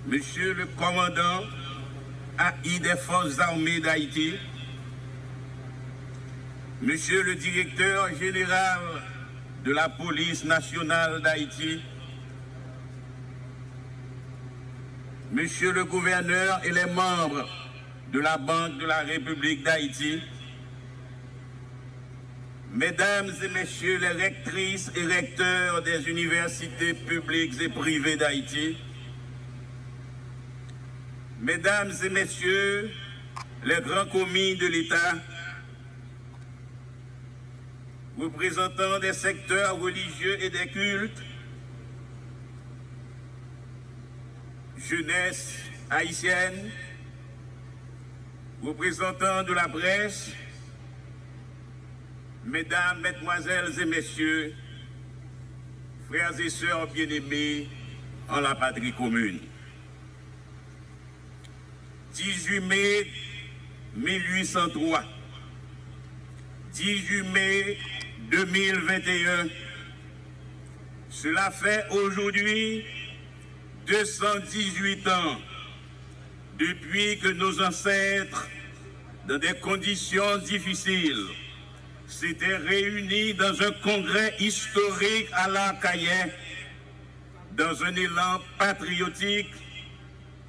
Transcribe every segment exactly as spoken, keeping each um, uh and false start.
Monsieur le commandant A I des Forces armées d'Haïti, Monsieur le directeur général de la police nationale d'Haïti, Monsieur le gouverneur et les membres de la Banque de la République d'Haïti, Mesdames et Messieurs les rectrices et recteurs des universités publiques et privées d'Haïti, Mesdames et Messieurs les grands commis de l'État, représentants des secteurs religieux et des cultes, jeunesse haïtienne, représentants de la presse, mesdames, mesdemoiselles et messieurs, frères et sœurs bien-aimés en la patrie commune. Dix-huit mai mille huit cent trois, dix-huit mai deux mille vingt et un, cela fait aujourd'hui deux cent dix-huit ans depuis que nos ancêtres, dans des conditions difficiles, s'étaient réunis dans un congrès historique à Lacayette, dans un élan patriotique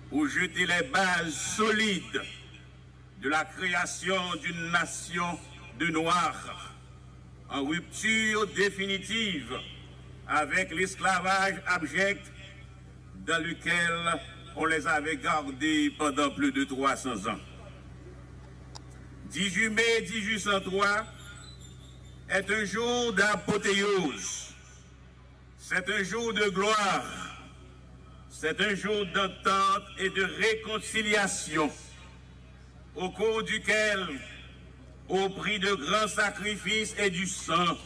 pour jeter les bases solides de la création d'une nation de Noirs, en rupture définitive avec l'esclavage abject dans lequel on les avait gardés pendant plus de trois cents ans. Dix-huit mai dix-huit cent trois est un jour d'apothéose. C'est un jour de gloire. C'est un jour d'entente et de réconciliation, au cours duquel, au prix de grands sacrifices et du sang,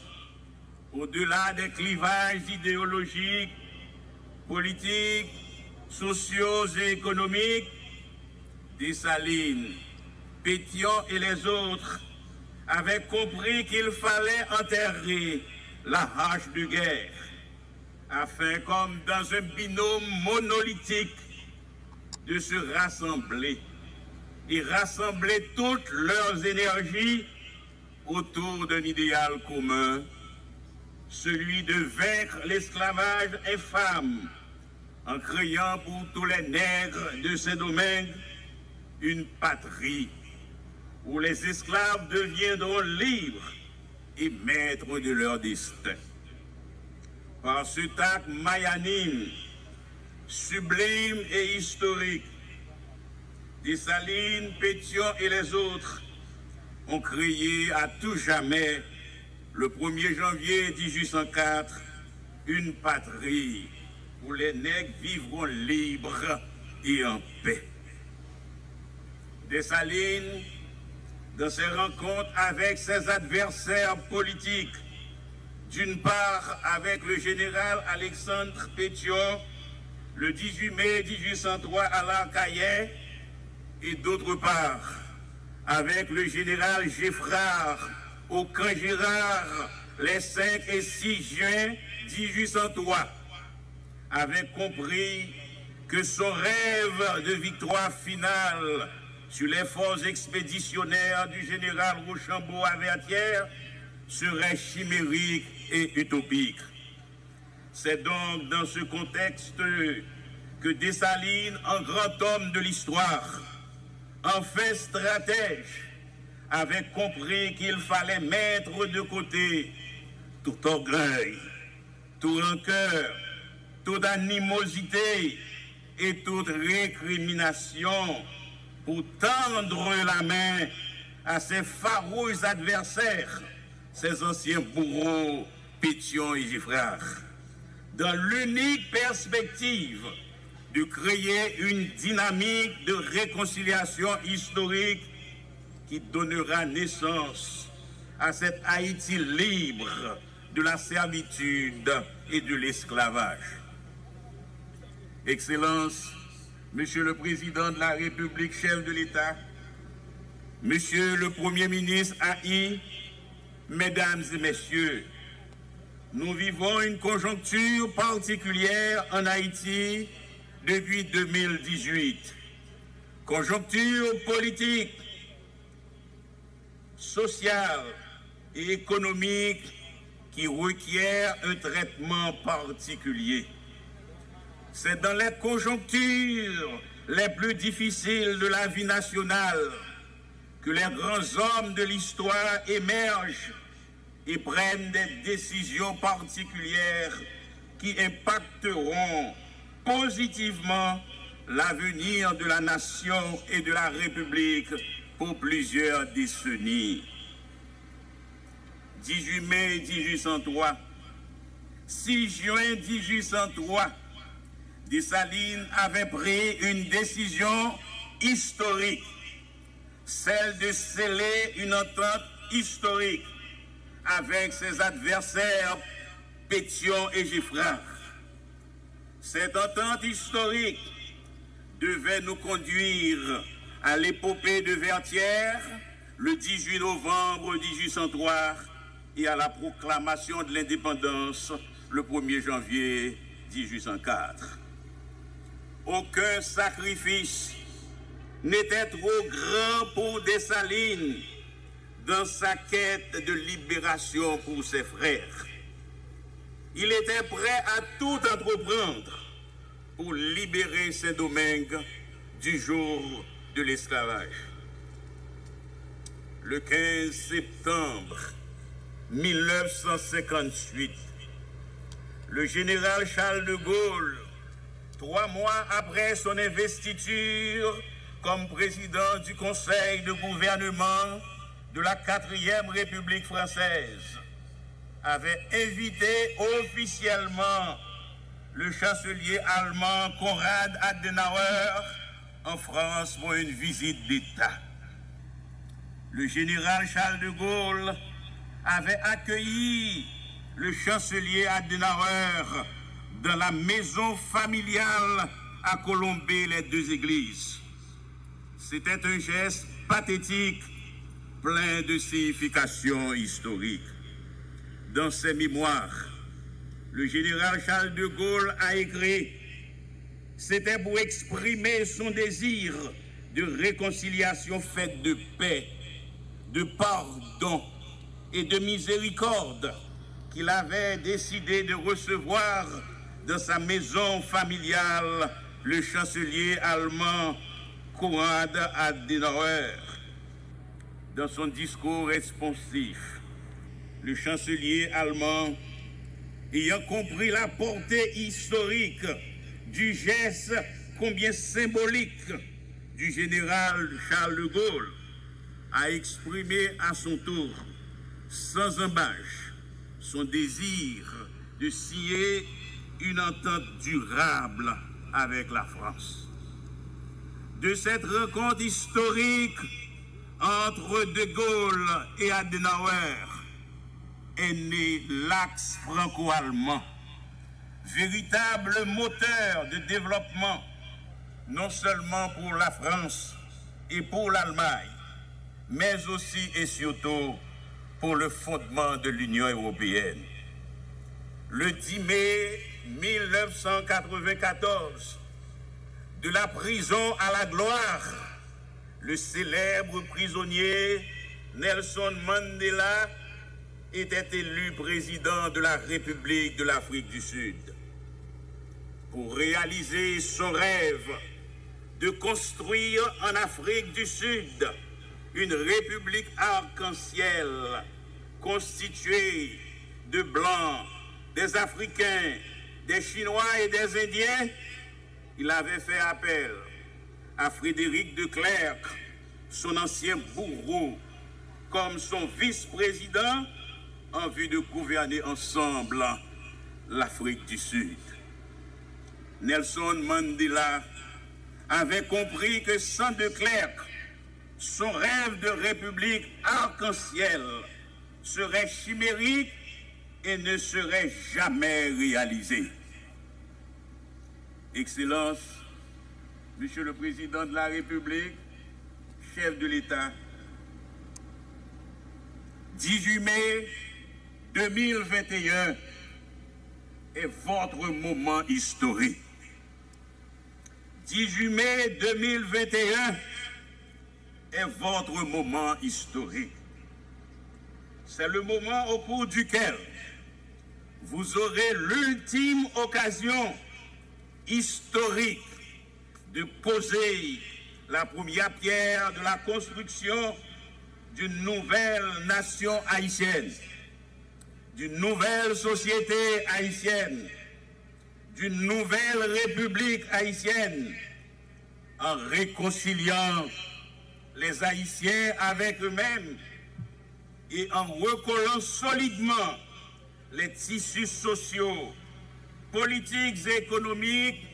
au-delà des clivages idéologiques, politiques, sociaux et économiques, Dessalines, Pétion et les autres avaient compris qu'il fallait enterrer la hache de guerre, afin, comme dans un binôme monolithique, de se rassembler et rassembler toutes leurs énergies autour d'un idéal commun, celui de vaincre l'esclavage infâme en créant pour tous les nègres de Saint-Domingue une patrie où les esclaves deviendront libres et maîtres de leur destin. Par cet acte magnanime, sublime et historique, Dessalines, Pétion et les autres ont créé à tout jamais, le premier janvier dix-huit cent quatre, une patrie où les nègres vivront libres et en paix. Dessalines, dans ses rencontres avec ses adversaires politiques, d'une part avec le général Alexandre Pétion le dix-huit mai dix-huit cent trois à Lacayette et d'autre part avec le général Geffrard au camp Gérard les cinq et six juin dix-huit cent trois, avait compris que son rêve de victoire finale sur les forces expéditionnaires du général Rochambeau à Vertières serait chimérique et utopique. C'est donc dans ce contexte que Dessalines, en grand homme de l'histoire, en fin stratège, avait compris qu'il fallait mettre de côté tout orgueil, tout rancœur, toute animosité et toute récrimination pour tendre la main à ses farouches adversaires, ses anciens bourreaux Pétion et Geffrard, dans l'unique perspective de créer une dynamique de réconciliation historique qui donnera naissance à cette Haïti libre de la servitude et de l'esclavage. Excellence, Monsieur le Président de la République, chef de l'État, Monsieur le Premier ministre A I, Mesdames et Messieurs, nous vivons une conjoncture particulière en Haïti Depuis deux mille dix-huit, conjoncture politique, sociale et économique qui requiert un traitement particulier. C'est dans les conjonctures les plus difficiles de la vie nationale que les grands hommes de l'histoire émergent et prennent des décisions particulières qui impacteront positivement l'avenir de la nation et de la République pour plusieurs décennies. Dix-huit mai dix-huit cent trois, six juin dix-huit cent trois, Dessalines avait pris une décision historique, celle de sceller une entente historique avec ses adversaires Pétion et Geffrard. Cette entente historique devait nous conduire à l'épopée de Vertières le dix-huit novembre dix-huit cent trois et à la proclamation de l'indépendance le premier janvier dix-huit cent quatre. Aucun sacrifice n'était trop grand pour Dessalines dans sa quête de libération pour ses frères. Il était prêt à tout entreprendre pour libérer Saint-Domingue du joug de l'esclavage. Le quinze septembre mille neuf cent cinquante-huit, le général Charles de Gaulle, trois mois après son investiture comme président du Conseil de gouvernement de la Quatrième République française, avait invité officiellement le chancelier allemand Konrad Adenauer en France pour une visite d'État. Le général Charles de Gaulle avait accueilli le chancelier Adenauer dans la maison familiale à Colombey-les-Deux-Églises. C'était un geste pathétique, plein de signification historique. Dans ses mémoires, le général Charles de Gaulle a écrit : C'était pour exprimer son désir de réconciliation faite de paix, de pardon et de miséricorde qu'il avait décidé de recevoir dans sa maison familiale le chancelier allemand Konrad Adenauer. Dans son discours responsif, le chancelier allemand, ayant compris la portée historique du geste combien symbolique du général Charles de Gaulle, a exprimé à son tour, sans ambages, son désir de signer une entente durable avec la France. De cette rencontre historique entre De Gaulle et Adenauer est né l'axe franco-allemand, véritable moteur de développement non seulement pour la France et pour l'Allemagne, mais aussi et surtout pour le fondement de l'Union européenne. Le dix mai mille neuf cent quatre-vingt-quatorze, de la prison à la gloire, le célèbre prisonnier Nelson Mandela était élu président de la République de l'Afrique du Sud. Pour réaliser son rêve de construire en Afrique du Sud une république arc-en-ciel constituée de Blancs, des Africains, des Chinois et des Indiens, il avait fait appel à Frédéric de Klerk, son ancien bourreau, comme son vice-président en vue de gouverner ensemble l'Afrique du Sud. Nelson Mandela avait compris que sans de Klerk, son rêve de république arc-en-ciel serait chimérique et ne serait jamais réalisé. Excellence, Monsieur le Président de la République, chef de l'État, dix-huit mai deux mille vingt et un est votre moment historique. dix-huit mai deux mille vingt et un est votre moment historique. C'est le moment au cours duquel vous aurez l'ultime occasion historique de poser la première pierre de la construction d'une nouvelle nation haïtienne, d'une nouvelle société haïtienne, d'une nouvelle République haïtienne, en réconciliant les Haïtiens avec eux-mêmes et en recollant solidement les tissus sociaux, politiques et économiques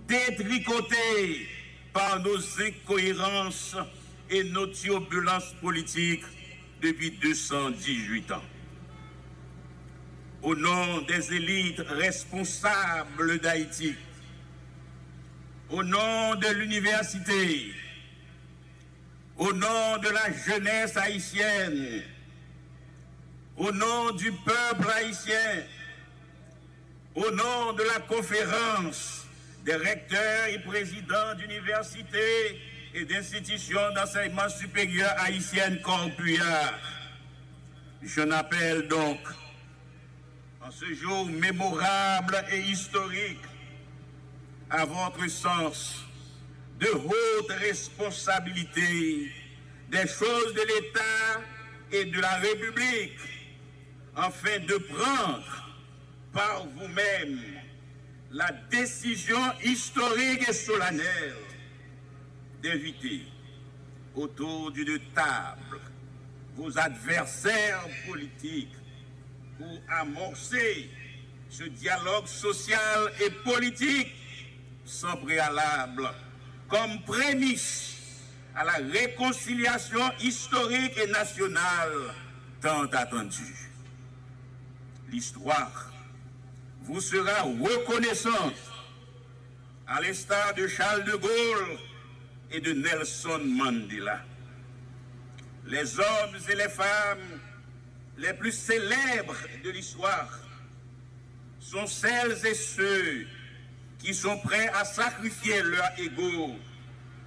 détricotés par nos incohérences et nos turbulences politiques depuis deux cent dix-huit ans. Au nom des élites responsables d'Haïti, au nom de l'université, au nom de la jeunesse haïtienne, au nom du peuple haïtien, au nom de la conférence des recteurs et présidents d'universités et d'institutions d'enseignement supérieur haïtiennes Corps Puyard, j'en appelle donc, en ce jour mémorable et historique, à votre sens de haute responsabilité des choses de l'État et de la République, afin de prendre par vous-même la décision historique et solennelle d'inviter autour d'une table vos adversaires politiques pour amorcer ce dialogue social et politique sans préalable comme prémisse à la réconciliation historique et nationale tant attendue. L'histoire vous sera reconnaissante, à l'instar de Charles de Gaulle et de Nelson Mandela. Les hommes et les femmes les plus célèbres de l'histoire sont celles et ceux qui sont prêts à sacrifier leur ego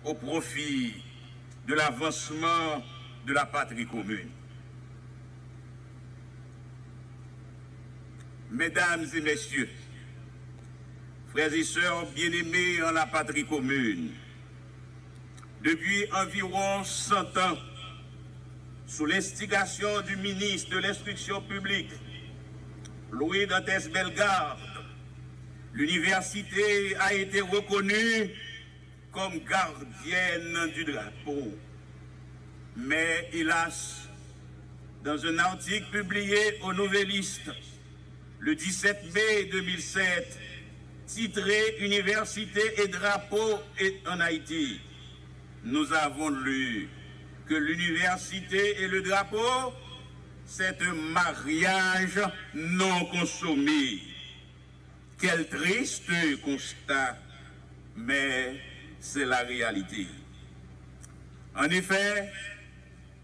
au profit de l'avancement de la patrie commune. Mesdames et messieurs, frères et sœurs bien-aimés en la patrie commune, depuis environ cent ans, sous l'instigation du ministre de l'Instruction publique, Louis Dantès Bellegarde, l'université a été reconnue comme gardienne du drapeau. Mais hélas, dans un article publié au Nouvelliste le dix-sept mai deux mille sept, titré Université et drapeau en Haïti, nous avons lu que l'université et le drapeau, c'est un mariage non consommé. Quel triste constat, mais c'est la réalité. En effet,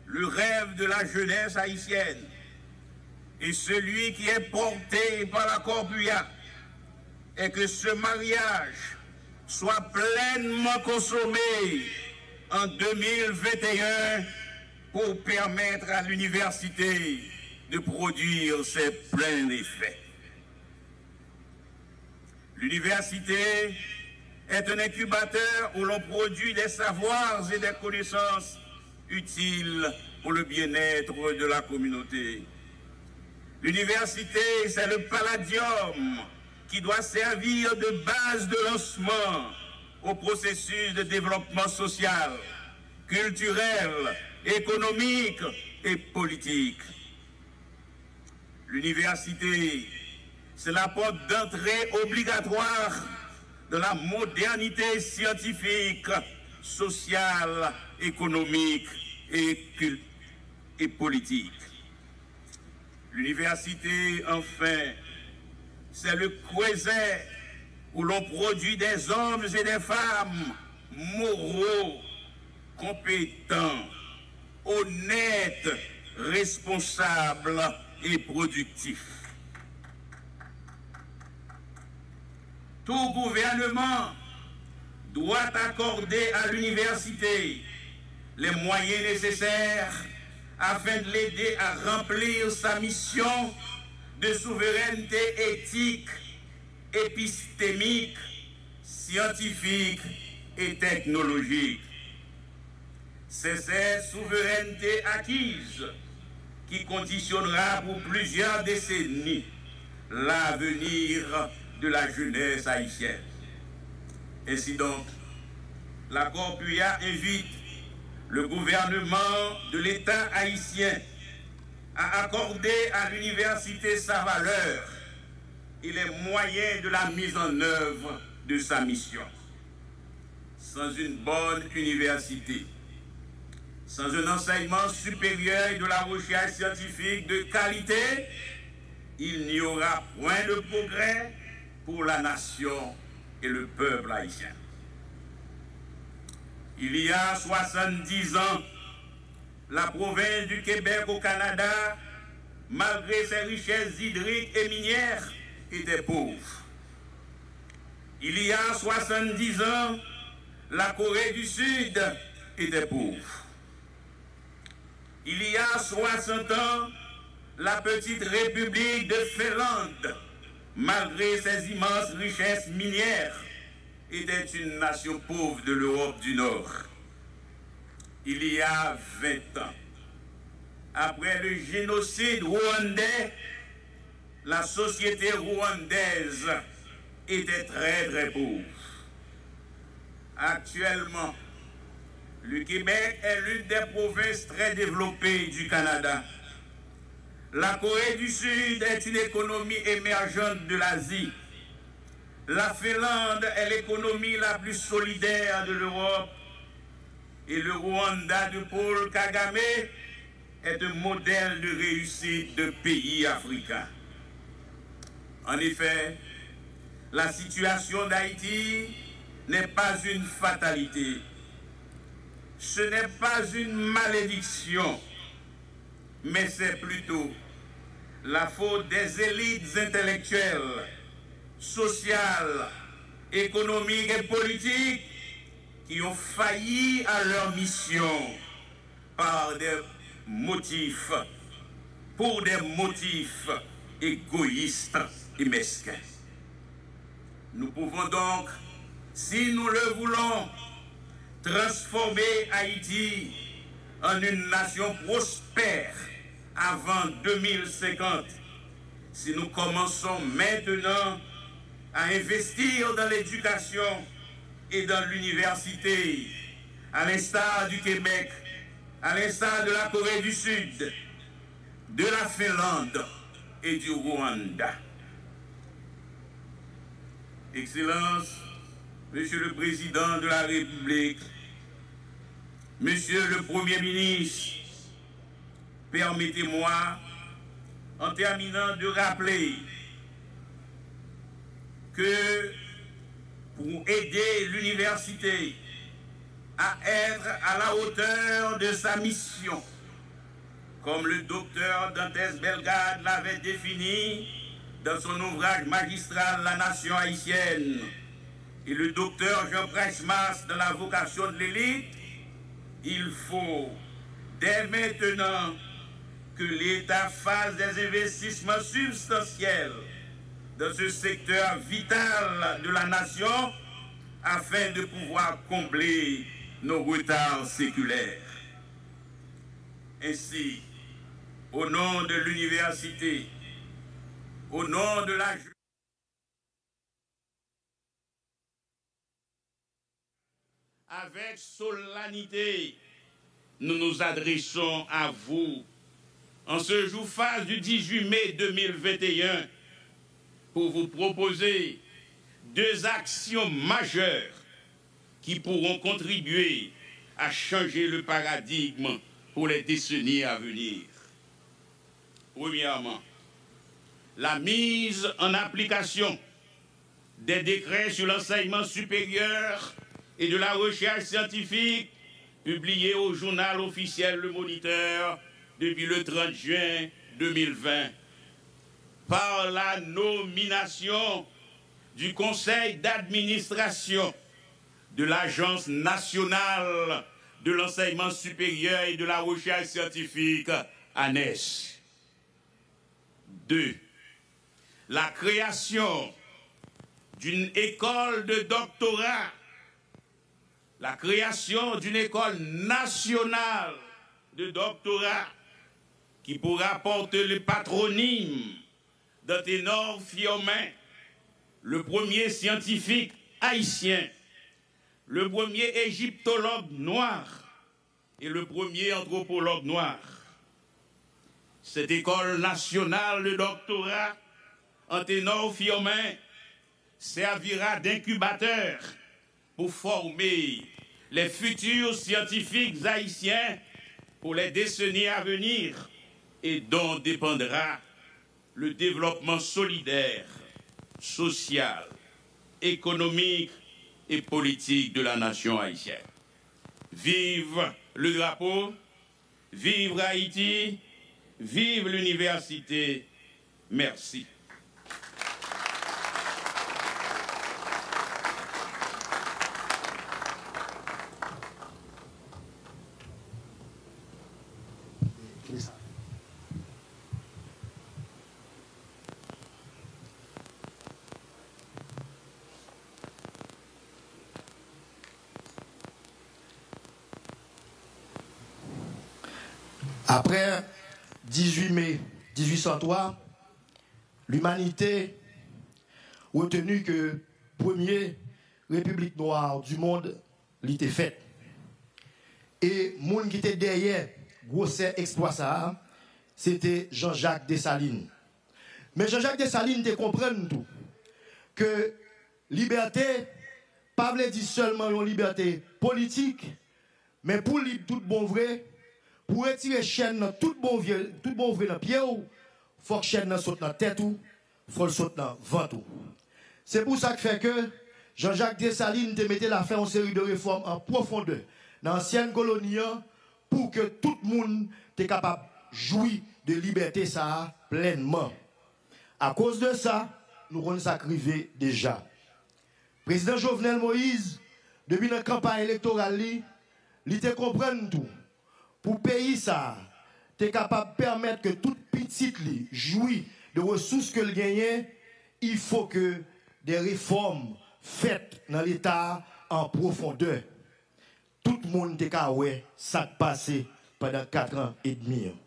le rêve de la jeunesse haïtienne est celui qui est porté par la Corpuyard est que ce mariage soit pleinement consommé en deux mille vingt et un pour permettre à l'université de produire ses pleins effets. L'université est un incubateur où l'on produit des savoirs et des connaissances utiles pour le bien-être de la communauté. L'université, c'est le palladium qui doit servir de base de lancement au processus de développement social, culturel, économique et politique. L'université, c'est la porte d'entrée obligatoire de la modernité scientifique, sociale, économique et, cul- et politique. L'université, enfin, c'est le creuset où l'on produit des hommes et des femmes moraux, compétents, honnêtes, responsables et productifs. Tout gouvernement doit accorder à l'université les moyens nécessaires afin de l'aider à remplir sa mission de souveraineté éthique, épistémique, scientifique et technologique. C'est cette souveraineté acquise qui conditionnera pour plusieurs décennies l'avenir de la jeunesse haïtienne. Ainsi donc, l'accord PUA invite le gouvernement de l'État haïtien à accorder à l'université sa valeur et les moyens de la mise en œuvre de sa mission. Sans une bonne université, sans un enseignement supérieur et de la recherche scientifique de qualité, il n'y aura point de progrès pour la nation et le peuple haïtien. Il y a soixante-dix ans, la province du Québec au Canada, malgré ses richesses hydriques et minières, était pauvre. Il y a soixante-dix ans, la Corée du Sud était pauvre. Il y a soixante ans, la petite république de Finlande, malgré ses immenses richesses minières, était une nation pauvre de l'Europe du Nord. Il y a vingt ans, après le génocide rwandais, la société rwandaise était très, très pauvre. Actuellement, le Québec est l'une des provinces très développées du Canada. La Corée du Sud est une économie émergente de l'Asie. La Finlande est l'économie la plus solidaire de l'Europe. Et le Rwanda de Paul Kagame est un modèle de réussite de pays africains. En effet, la situation d'Haïti n'est pas une fatalité. Ce n'est pas une malédiction, mais c'est plutôt la faute des élites intellectuelles, sociales, économiques et politiques qui ont failli à leur mission par des motifs, pour des motifs égoïstes et mesquins. Nous pouvons donc, si nous le voulons, transformer Haïti en une nation prospère avant deux mille cinquante, si nous commençons maintenant à investir dans l'éducation et dans l'université, à l'instar du Québec, à l'instar de la Corée du Sud, de la Finlande et du Rwanda. Excellence, Monsieur le Président de la République, Monsieur le Premier ministre, permettez-moi, en terminant, de rappeler que pour aider l'université à être à la hauteur de sa mission, comme le docteur Dantès Bellegarde l'avait défini dans son ouvrage magistral La Nation haïtienne et le docteur Jean Price-Mars dans La vocation de l'élite, il faut, dès maintenant, que l'État fasse des investissements substantiels dans ce secteur vital de la nation afin de pouvoir combler nos retards séculaires. Ainsi, au nom de l'université, au nom de la avec solennité, nous nous adressons à vous en ce jour faste du dix-huit mai deux mille vingt et un pour vous proposer deux actions majeures qui pourront contribuer à changer le paradigme pour les décennies à venir. Premièrement, la mise en application des décrets sur l'enseignement supérieur et de la recherche scientifique publiés au journal officiel Le Moniteur depuis le trente juin deux mille vingt. Par la nomination du conseil d'administration de l'Agence nationale de l'enseignement supérieur et de la recherche scientifique, anes. Deux, la création d'une école de doctorat, la création d'une école nationale de doctorat qui pourra porter le patronyme d'Anténor Firmin, le premier scientifique haïtien, le premier égyptologue noir et le premier anthropologue noir. Cette école nationale de doctorat, Anténor Firmin, servira d'incubateur pour former les futurs scientifiques haïtiens pour les décennies à venir et dont dépendra le développement solidaire, social, économique et politique de la nation haïtienne. Vive le drapeau, vive Haïti, vive l'université. Merci. Après dix-huit mai dix-huit cent trois, l'humanité retenue que premier république noire du monde li te fèt. E moun ki te dèyè gwosè eksplwa sa a, se te Jean-Jacques Dessalines. Men Jean-Jacques Dessalines te konprann tou ke libète pa vle di sèlman yon libète politik, men pou lib tout bon vre, pou retire chèn nan tout bon vre, tout bon vre nan pye w, fòk chèn nan sot nan tèt ou, fò l sot nan vant ou. Se pou sa k fè ke Jean-Jacques Dessalines te mete la fè yon seri de refòm an pwofondè nan ansyèn koloni an pou ke tout moun te kapab jwi de libète sa a plènman. Akoz de sa, nou konn sa k rive deja. Prezidan Jovenel Moïse, depi nan kanpay elektoral li, li te konprann tou, pou peyi sa a te kapab pèmèt ke tout pitit li jwi de resous ke l genyen, il faut que des réformes fèt nan Leta a an pwofondè. Tout moun te ka wè sa k pase pandan kat an edmi an.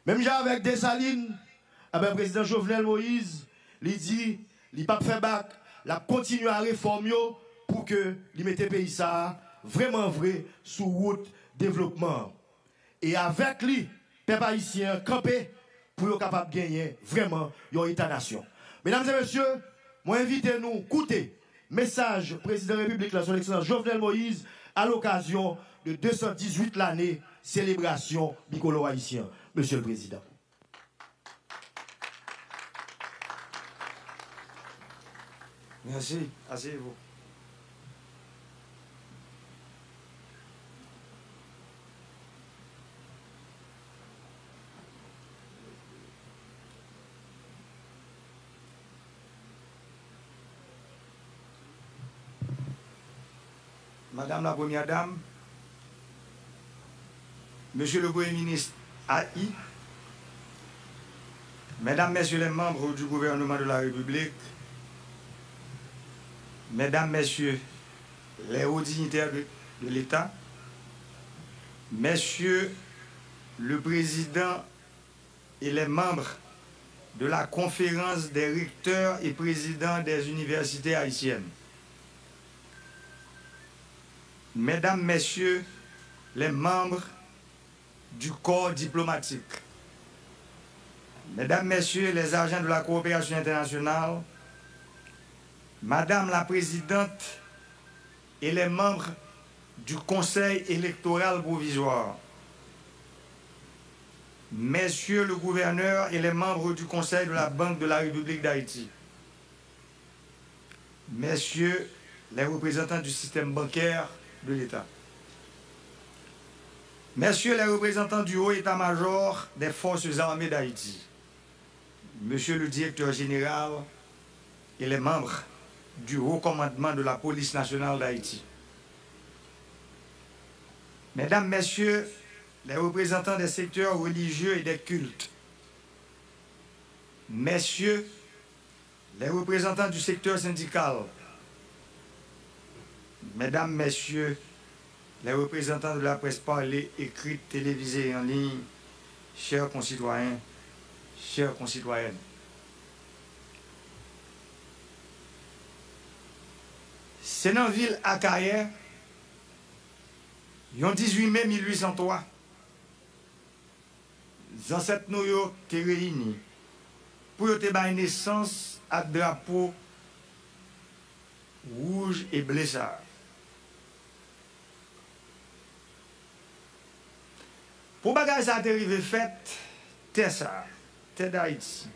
Menm jan avèk Desalin, enben, prezidan Jovenel Moïse, li di li p ap fè bak, l ap kontinye a refòm yo pou ke li mete peyi sa a vrèman vre sou wout devlopman an. E avèk li, pèp ayisyen an kanpe pou yo kapab genyen vrèman yon Eta-nasyon. Medam e mesye, mwen envite nou koute mesaj Prezidan Repiblik la, Son Ekselans Jovenel Moïse, alokazyon de de san dizuit lane selebrasyon Bikolò Ayisyen an. Mesye le Prezidan. Merci. Asseyez-vous. Madame la Première Dame, Monsieur le Premier ministre A I, Mesdames, Messieurs les membres du gouvernement de la République, Mesdames, Messieurs les hauts dignitaires de, de l'État, Messieurs le Président et les membres de la Conférence des recteurs et présidents des universités haïtiennes, Mesdames, Messieurs les membres du corps diplomatique, Mesdames, Messieurs les agents de la coopération internationale, Madame la Présidente et les membres du Conseil électoral provisoire, Messieurs le Gouverneur et les membres du Conseil de la Banque de la République d'Haïti, Messieurs les représentants du système bancaire de l'État, Messieurs les représentants du Haut État-Major des Forces Armées d'Haïti, Monsieur le Directeur Général et les membres du Haut Commandement de la Police Nationale d'Haïti, Mesdames, Messieurs les représentants des secteurs religieux et des cultes, Messieurs les représentants du secteur syndical, Mesdames, Messieurs les représentants de la presse parlée, écrite, télévisée et en ligne, chers concitoyens, chères concitoyennes. Se nan vil Akayè, yon dizuit me mil uit san twa, zansèt nou yo te reyini pou yo te bay nesans ak drapo wouj e ble sa a. Pou bagay sa a te rive fèt, tè sa a, tè Dayiti,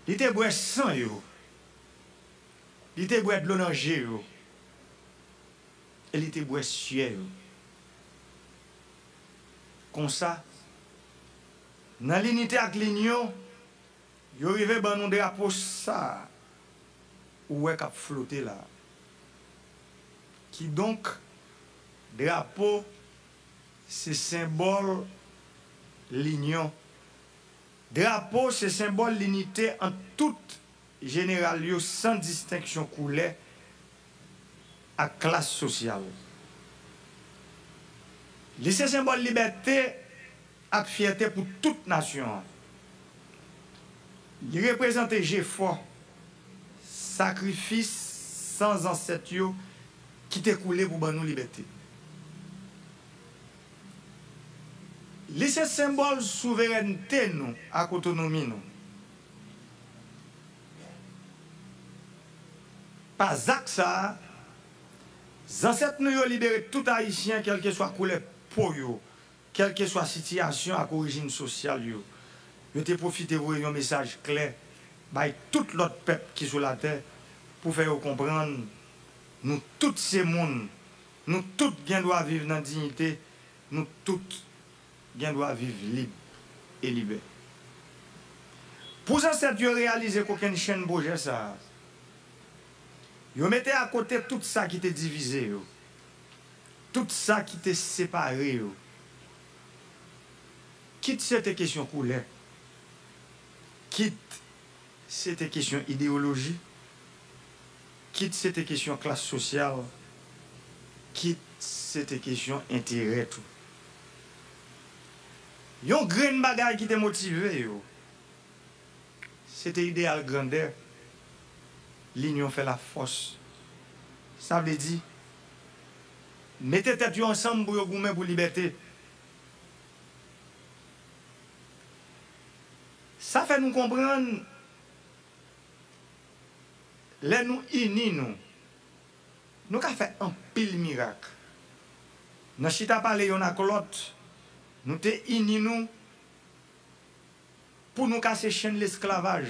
li te bwè san yo, li te bwè dlo nan je yo, e li te bwè syè yo. Konsa, nan linite ak linyon, yo rive ban nou drapo sa a ou wè k ap flote la a. Kidonk, drapo se senbòl linyon. Drapo se senbòl linite ant tout jeneral yo san distenksyon koulè ak klas sosyal. Li se senbòl libète ak fyète pou tout nasyon an. Li reprezante jefò, sakrifis san zansèt yo ki te koule pou ban nou libète. Li se senbòl souverènte nou ak otonomi nou. Pa zak sa a, zansèt nou yo libere tout Ayisyen, kèlkeswa koulè po yo, kèlkeswa sitiyasyon ak orijin sosyal yo. Yo te pwofite voye yon mesaj klè bay tout lòt pèp ki sou latè pou fè yo konprann nou tout se moun, nou tout gen dwa viv nan diyite, nou tout gen dwa viv lib e libè. Pou zansèt yo reyalize kokennchenn pwojè sa a, yo mete akote tout sa ki te divize yo, tout sa ki te separe yo, kit se te kesyon koulè, kit se te kesyon ideyoloji, kit se te kesyon klas sosyal, kit se te kesyon enterè tou. Yon grenn bagay ki te motive yo, se te ideyal grandè, linyon fè lafòs. Sa vle di, mete tèt yo ansanm pou yo goumen pou libète. Sa fè nou konprann, lè nou ini nou, nou ka fè anpil mirak. Nan chita pale yonn ak lòt, nou te ini nou pou nou kase chenn lesklavaj.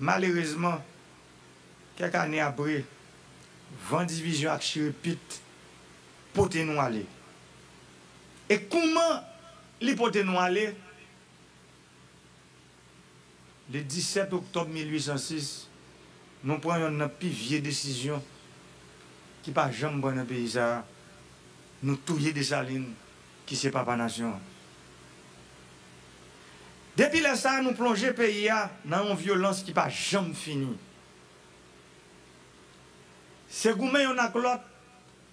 Malerezman, kèk ane apre, van divizyon ak chire pit pote nou ale. E kouman li pote nou ale? Le disèt oktòb mil uit san sis, nou pran yonn nan pi vye desizyon ki pa janm pran nan peyi sa a. Nou touye Desalin, ki se papa nasyon an. Depi lè sa a, nou plonje peyi a nan yon vyolans ki pa janm fini. Se goumen yonn ak lòt,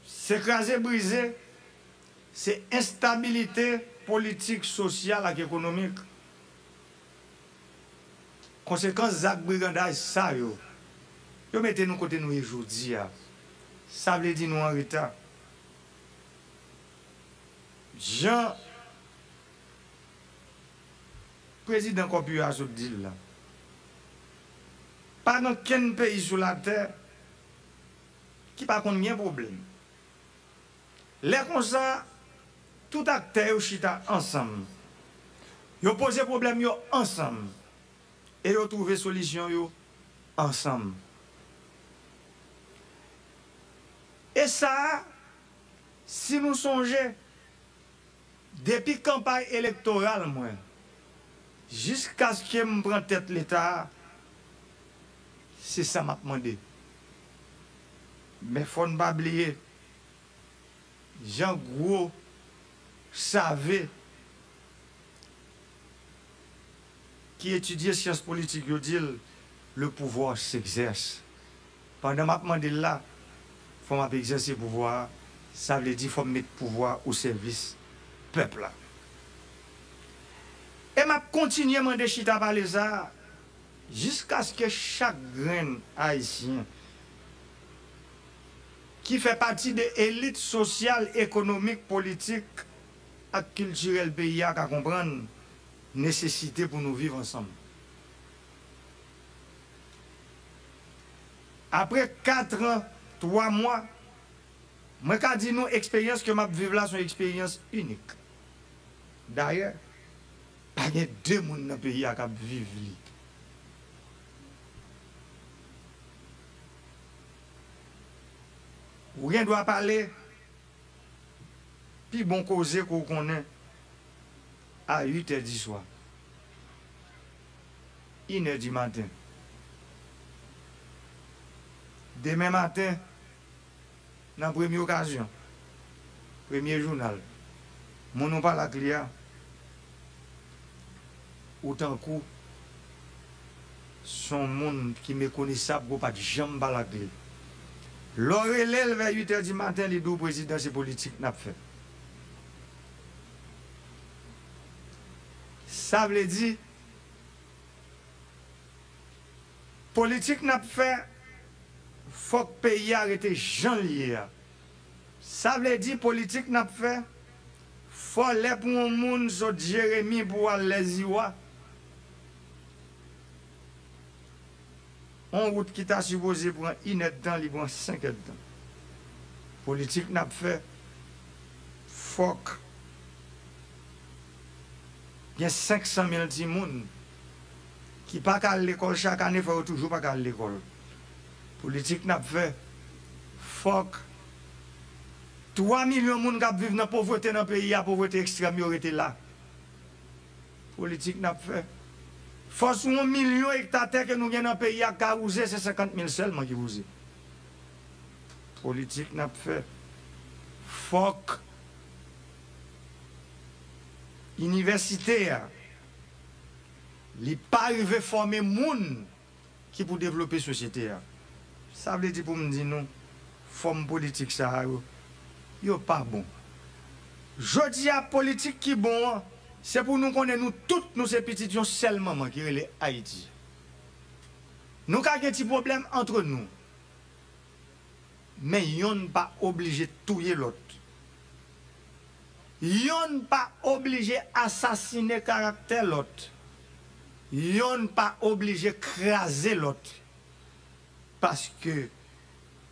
se kraze brize, se enstabilite politik, sosyal ak ekonomik. Konsekans zak brigandaj sa yo, yo mete nou kote nou ye jodi a. Sa vle di nou an reta. Jan prezidan Corpus a sot di l la, pa gen okenn peyi sou latè ki pa konn gen pwoblèm. Lè konsa, tout aktè yo chita ansanm. Yo poze pwoblèm yo ansanm. E yo twouve solisyon yo ansanm. E sa a, si nou sonje, depi kanpay elektoral mwen, jiskaske m pran tèt Leta a, se sa m ap mande. Men fò n pa bliye, Jan gwo save ki etidye syans politik yo di l, le pouvoir s'exerce. Pandan m ap mande l la, fò m ap egzèse pouvwa a, sa vle di fò m met pouvwa a o sèvis pèp la. E m ap kontinye mande chita pale sa a, jiskaske chak grenn Ayisyen ki fè pati de elit sosyal, ekonomik, politik ak kiltirèl peyi a ka konprann nesesite pou nou viv ansanm. Apre kat an, twa mwa, mwen ka di nou eksperyans ke m ap viv la se yon eksperyans inik. Dayè, pa gen de moun nan peyi a k ap viv li. Ou gen dwa pale pi bon koze ke w konnen a uit è di swa, inè di maten. Demen maten, nan premye okazyon, premye jounal, moun ou pale ak li a, ou tankou s on moun ki mekonesab ke w pa t janm pale ak li. Lè w rele l vè uit è di maten, li di w prezidan se politik n ap fè. Sa vle di, politik n ap fè, fòk peyi a rete jan l ye a. Sa vle di politik n ap fè, fò lè pou yon moun sot Jeremi pou al Lèziwa, yon wout ki ta sipoze pran inèdtan, li pran senk èdtan. Politik n ap fè, fòk gen senk san mil timoun ki pa ka al lekòl chak ane, fò yo toujou pa ka al lekòl. Politik n ap fè, fòk twa milyon moun k ap viv nan povrete nan peyi a, povrete ekstrèm yo rete la. Politik n ap fè, fò sou yon milyon ekta tè ke nou gen nan peyi a ka wouze, se senkant mil sèlman ki wouze. Politik n ap fè, fòk inivèsite a, li pa rive fòme moun ki pou devlope sosyete a. Sa vle di pou m di nou, fòm politik sa a yo, yo pa bon. Jodi a, politik ki bon an, se pou nou konnen nou tout nou se pitit yon sèl manman ki rele Ayiti. Nou ka gen ti pwoblèm antre nou. Men yonn pa oblije touye lòt. Yonn pa oblije asasine karaktè lòt. Yonn pa oblije kraze lòt. Paske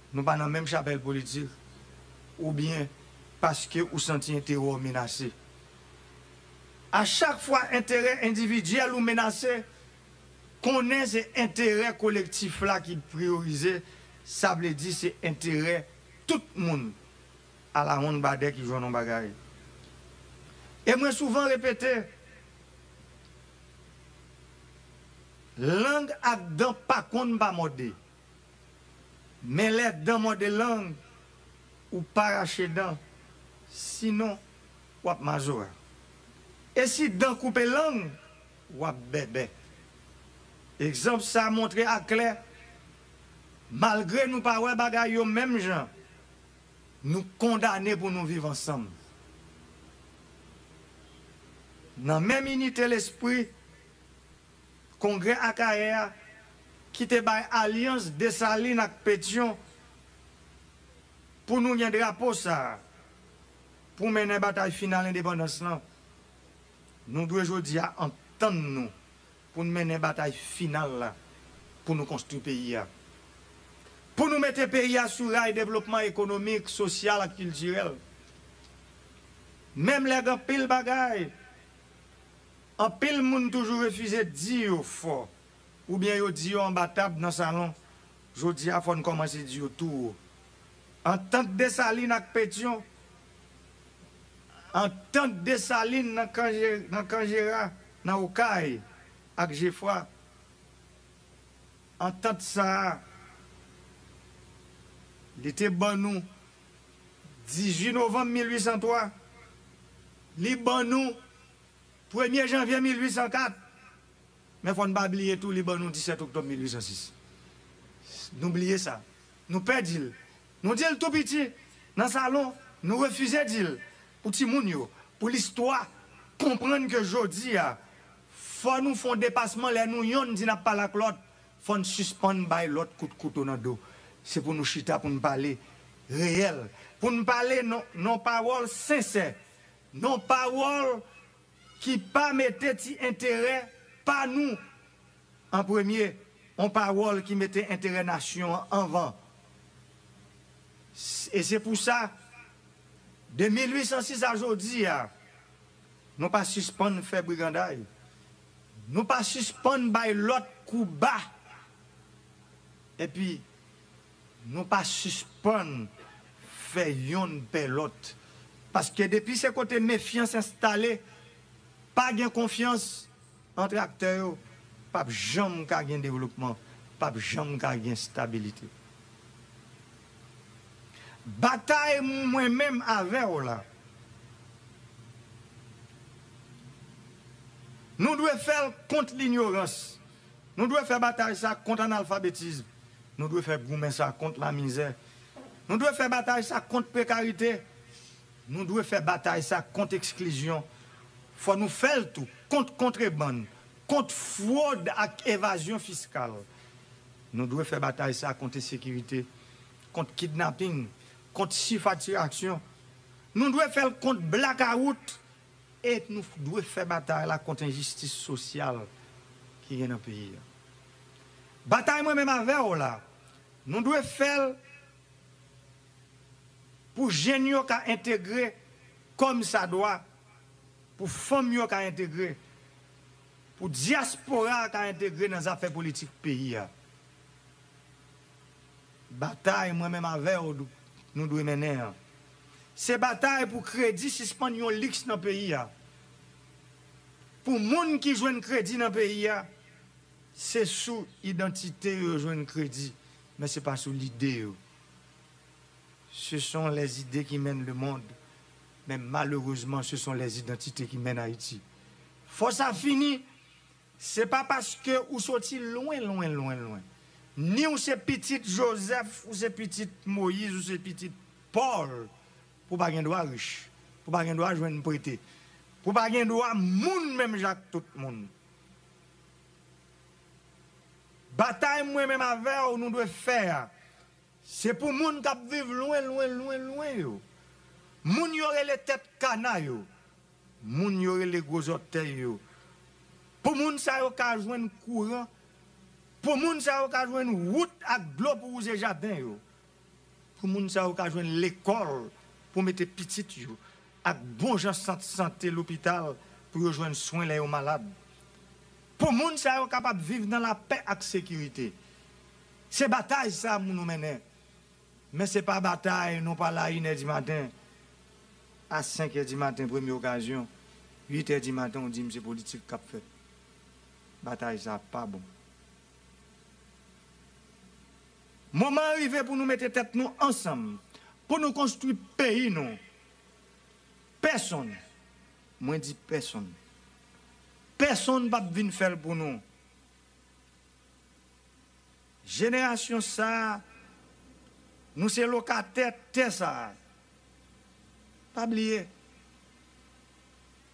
nou pa nan menm chapèl politik, oubyen paske ou santi enterè w menase. A chak fwa enterè endividyèl ou menase, konnen se enterè kolektif la ki priyorize, sa vle di se enterè tout moun. Alawonnbadè ki jwenn yon bagay. E mwen souvan repete, lang ak dan pa konn pa mòde. Men lè dan mòde lang, ou pa rache dan, sinon w ap mazora. E si dan koupe lang, w ap bèbè. Egzanp sa a montre aklè, malgre nou pa wè bagay yo menm jan, nou kondane pou nou viv ansanm. Nan menm inite lespri, Kongrè Akayè a, ki te bay alyans Desalin ak Petyon pou nou gen drapo sa a, pou mennen batay final endepandans lan, nou dwe jodi a antann nou pou n mennen batay final la pou nou konstwi peyi a. Pou nou mete peyi a sou ray devlopman ekonomik, sosyal ak kiltirèl. Menm lè gen anpil bagay, anpil moun toujou refize di yo fò, oubyen yo di yo anba tab nan salon, jodi a fò n kòmanse di yo tou wo. Antant Desalin ak Petyon, antant Desalin nan Kanjera, nan Okay ak Jefra, antant sa a, li te ban nou Dizuit novanm mil uit san twa, li ban nou premye janvye mil uit san kat. Men fò n pa bliye tou, li ban nou disèt oktòb mil uit san sis. Nou bliye sa. Nou pè di l. Nou di l tou piti, nan salon, nou refize di l. Pou timoun yo, pou listwa, konprann ke jodi a, fò nou fè yon depasman lè nou yonn di n ap pale ak lòt, fò n sispann bay lòt kout kouto nan do. Se pou nou chita, pou n pale reyèl, pou n pale nan, nan pawòl sensè, nan pawòl ki pa mete ti enterè pa nou an premye, yon pawòl ki mete enterè nasyon an anvan. E se pou sa, de mil uit san sis a jodi a, nou pa sispann fè briganday. Nou pa sispann bay lòt kou ba. Epi, nou pa sispann fè yonn pè lòt. Paske depi se kote mefyans enstale, pa gen konfyans ant aktè yo, p ap janm ka gen devlopman, p ap janm ka gen stabilite. Batay mwen menm avè w la, nou dwe fè l kont linyorans. Nou dwe fè batay sa kont analfabetism. Nou dwe fè goumen sa kont lamizè. Nou dwe fè batay sa kont prekarite. Nou dwe fè batay sa kont eksklizyon. Fò nou fè l tou kont kontrebann, kont fwòd ak evazyon fiskal. Nou dwe fè batay sa kont ensekirite, kont kidnaping, kont sifatirasyon. Nou dwe fè l kont blakawout. E nou dwe fè batay la kont enjistis sosyal ki gen nan peyi a. Batay mwen menm avè w la, nou dwe fè l pou jèn yo ka entegre kòmsadwa, pou fanm yo ka entegre, pou dyaspora a ka entegre nan zafè politik peyi a. Batay mwen menm avè w nou dwe mennen an, se batay pou kredi sispann yon liks nan peyi a. Pou moun ki jwenn kredi nan peyi a, se sou idantite yo jwenn kredi, men se pa sou lide yo. Ce sont les idées qui mènent le monde, mais malheureusement, ce sont les identités qui mènent Haïti. Fò sa fini. Se pa paske ou soti lwen, lwen, lwen, lwen. Ni ou se pitit Jozèf, ou se pitit Moyiz, ou se pitit Pòl, pou w pa gen dwa rich, pou w pa gen dwa jwenn prete, pou w pa gen dwa moun menm jan ak tout moun. Batay mwen menm avè w nou dwe fè a, se pou moun k ap viv lwen, lwen, lwen, lwen yo. Moun yo rele tèt kana yo. Moun yo rele gwo zòtèy yo. Pou moun sa yo ka jwenn kouran, pou moun sa yo ka jwenn wout ak dlo pou wouze jaden yo. Pou moun sa yo ka jwenn lekòl pou mete pitit yo, ak bon jan sant sante, lopital pou yo jwenn swen lè yo malad. Pou moun sa yo kapab viv nan lapè ak sekirite. Se batay sa a pou nou mennen. Men se pa batay nou pale a inè di maten, a senk è di maten, premye okazyon, uit è di maten, ou di m se politik k ap fèt. Batay sa a pa bon. Moman an rive pou nou mete tèt nou ansanm, pou nou konstwi peyi nou. Pèsonn, mwen di pèsonn, pèsonn p ap vin fè l pou nou. Jenerasyon sa a, nou se lokatè tè sa a. Pa bliye,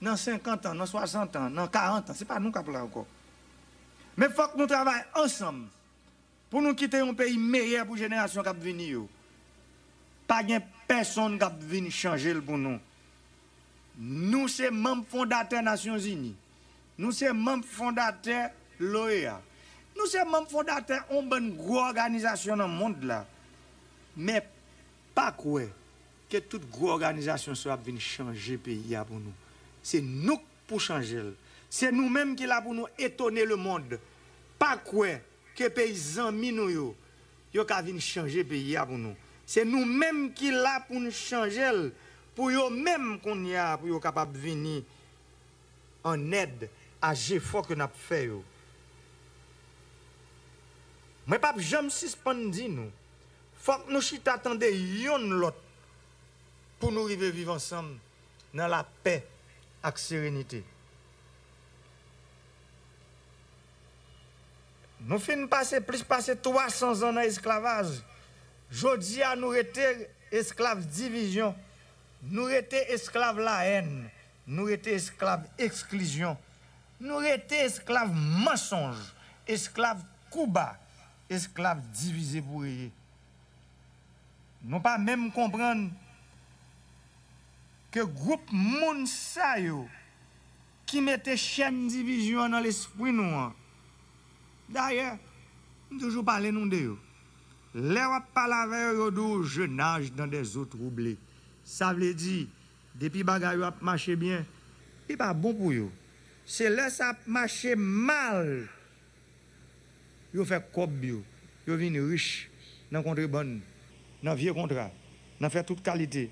nan senkant an, nan swasant an, nan karant an, se pa nou k ap la ankò. Men fòk nou travay ansanm pou nou kite yon peyi meyè pou jenerasyon k ap vini yo. Pa gen pèsonn k ap vin chanje l pou nou. Nou se manm fondatè Nasyonzini. Nou se manm fondatè l'OEA. Nou se manm fondatè yon bann gwo òganizasyon nan mond la. Men pa kwè ke tout gwo òganizasyon sa yo ap vin chanje peyi a pou nou. Se nou k pou chanje l. Se nou menm ki la pou nou etone lemonn. Pa kwè ke peyi zanmi nou yo, yo ka vin chanje peyi a pou nou. Se nou menm ki la pou n chanje l pou yo menm kounye a, pou yo kapab vini an èd a jefò ke n ap fè yo. Mwen p ap janm sispann di nou, fòk nou chita tande yonn lòt. pou nou rive viv ansanm nan lapè ak serenite. Nou fin pase plis pase twa san zan nan esklavaj. Jodi a, nou rete esklav divizyon, nou rete esklav lahèn, nou rete esklav eksklizyon, nou rete esklav mansonj, esklav kou ba, esklav divize pou reye. Nou pa menm konprann ke gwoup moun sa yo ki mete chèn divizyon an nan lespri nou an. Dayè, m toujou pale nou de yo. Lè w ap pale avè yo, yo di w je nage dans des eaux troublées. Sa vle di, depi bagay yo ap mache byen, li pa bon pou yo. Se lè sa ap mache mal, yo fè kòb yo, yo vin rich nan kontrebann, nan vye kontra, nan fè tout kalite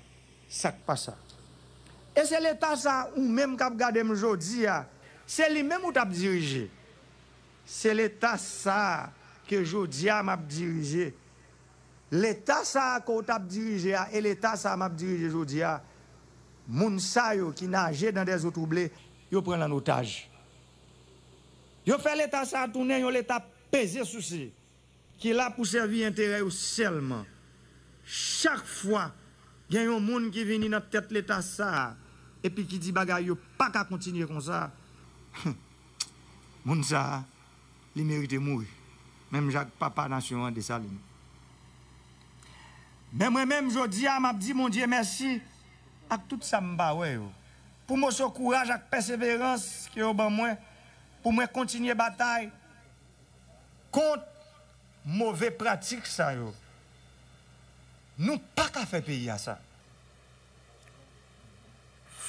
sa k pa sa. E se Leta sa a, ou menm k ap gade m jodi a, se li menm ou t ap dirije. Se Leta sa a ke jodi a m ap dirije. Leta sa a ke w t ap dirije a e Leta sa a m ap dirije jodi a, moun sa yo ki naje dans des eaux troublées, yo pran l an otaj. Yo fè Leta sa a tounen yon Leta peze souse, ki la pou sèvi enterè yo sèlman. Chak fwa gen yon moun ki vini nan tèt Leta sa a, epi ki di bagay yo pa ka kontinye konsa, moun sa a, li merite mouri, menm jan ak papa nasyon an, Desalin. Men mwen menm, jodi a, m ap di Bondye mèsi ak tout sa m pa wè yo, pou moso kouraj ak pèseverans ke yo ban mwen, pou mwen kontinye batay kont move pratik sa yo. Nou pa ka fè peyi a sa.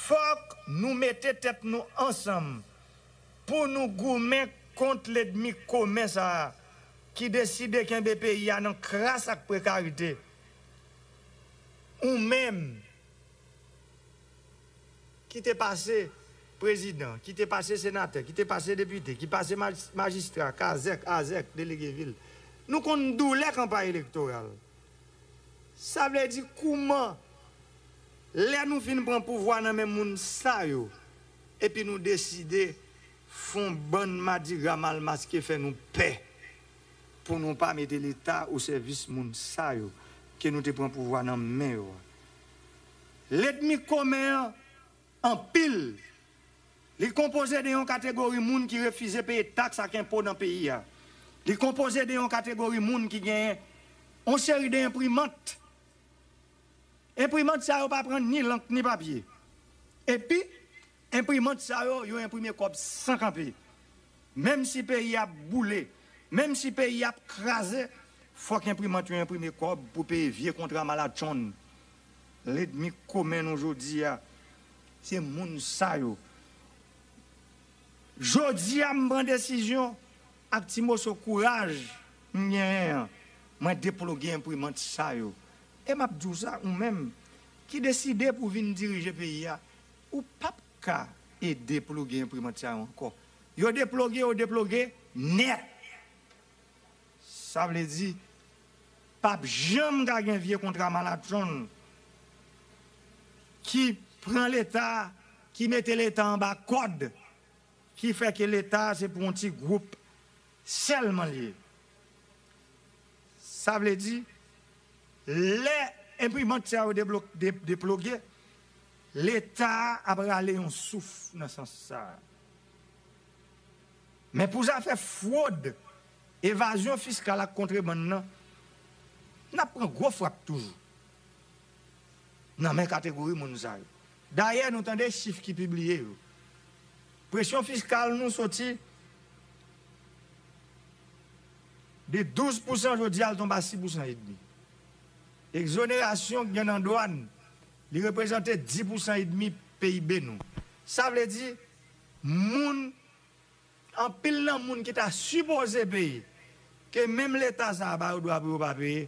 Fòk nou mete tèt nou ansanm pou nou goumen kont lènmi komen sa a ki deside kenbe peyi a nan kras ak prekarite. Ou menm ki te pase prezidan, ki te pase senatè, ki te pase depite, ki pase maj-, majistra, kazèk, azèk, delege vil, nou konn doulè kanpay elektoral. Sa vle di kouman lè nou fin pran pouvwa nan men moun sa yo, epi nou deside fè yon bann madigra mal maske fè nou pè pou nou pa mete Leta o sèvis moun sa yo ke nou te pran pouvwa nan men yo a. Lènmi komen an anpil. Li konpoze de yon kategori moun ki refize peye taks ak enpo nan peyi a. Li konpoze de yon kategori moun ki genyen yon seri de enprimant. Enprimant sa yo pa pran ni lank ni papye. Epi, enprimant sa yo, yo enprime kòb san kanpe. Menm si peyi ap boule, menm si peyi ap kraze, fòk enprimant yo enprime kòb pou peye vye kontra malatchonn. Lènmi komen nou jodi a, se moun sa yo. Jodi a, m pran desizyon ak ti moso kouraj m genyen an, mwen deploge enprimant sa yo. E m ap di w sa, ou menm ki deside pou vin dirije peyi a, ou p ap ka ede ploge enprimant sa yo ankò. Yo deploge, yo deploge nèt. Sa vle di, p ap janm ka gen vye kontra malatchonn ki pran Leta, ki mete Leta anba kòd, ki fè ke Leta se pou yon ti gwoup sèlman l ye. Sa vle di, lè enprimant sa yo deblo-, de-, deploge, Leta a ap rale yon souf nan sans sa a. Men pou zafè fwod, evazyon fiskal ak kontrebann nan, n ap pran gwo frap toujou nan men kategori moun sa yo. Dayè, nou tande chif ki pibliye yo. Presyon fiskal nou soti de douz pousan jodi a, l tonbe a sis pousan edmi. Egzonerasyon k gen nan dwàn, li reprezante dis pousan edmi P I B nou. Sa vle di, moun, anpil nan moun ki ta sipoze peye, ke menm Leta sa a ba yo dwa pou yo pa peye,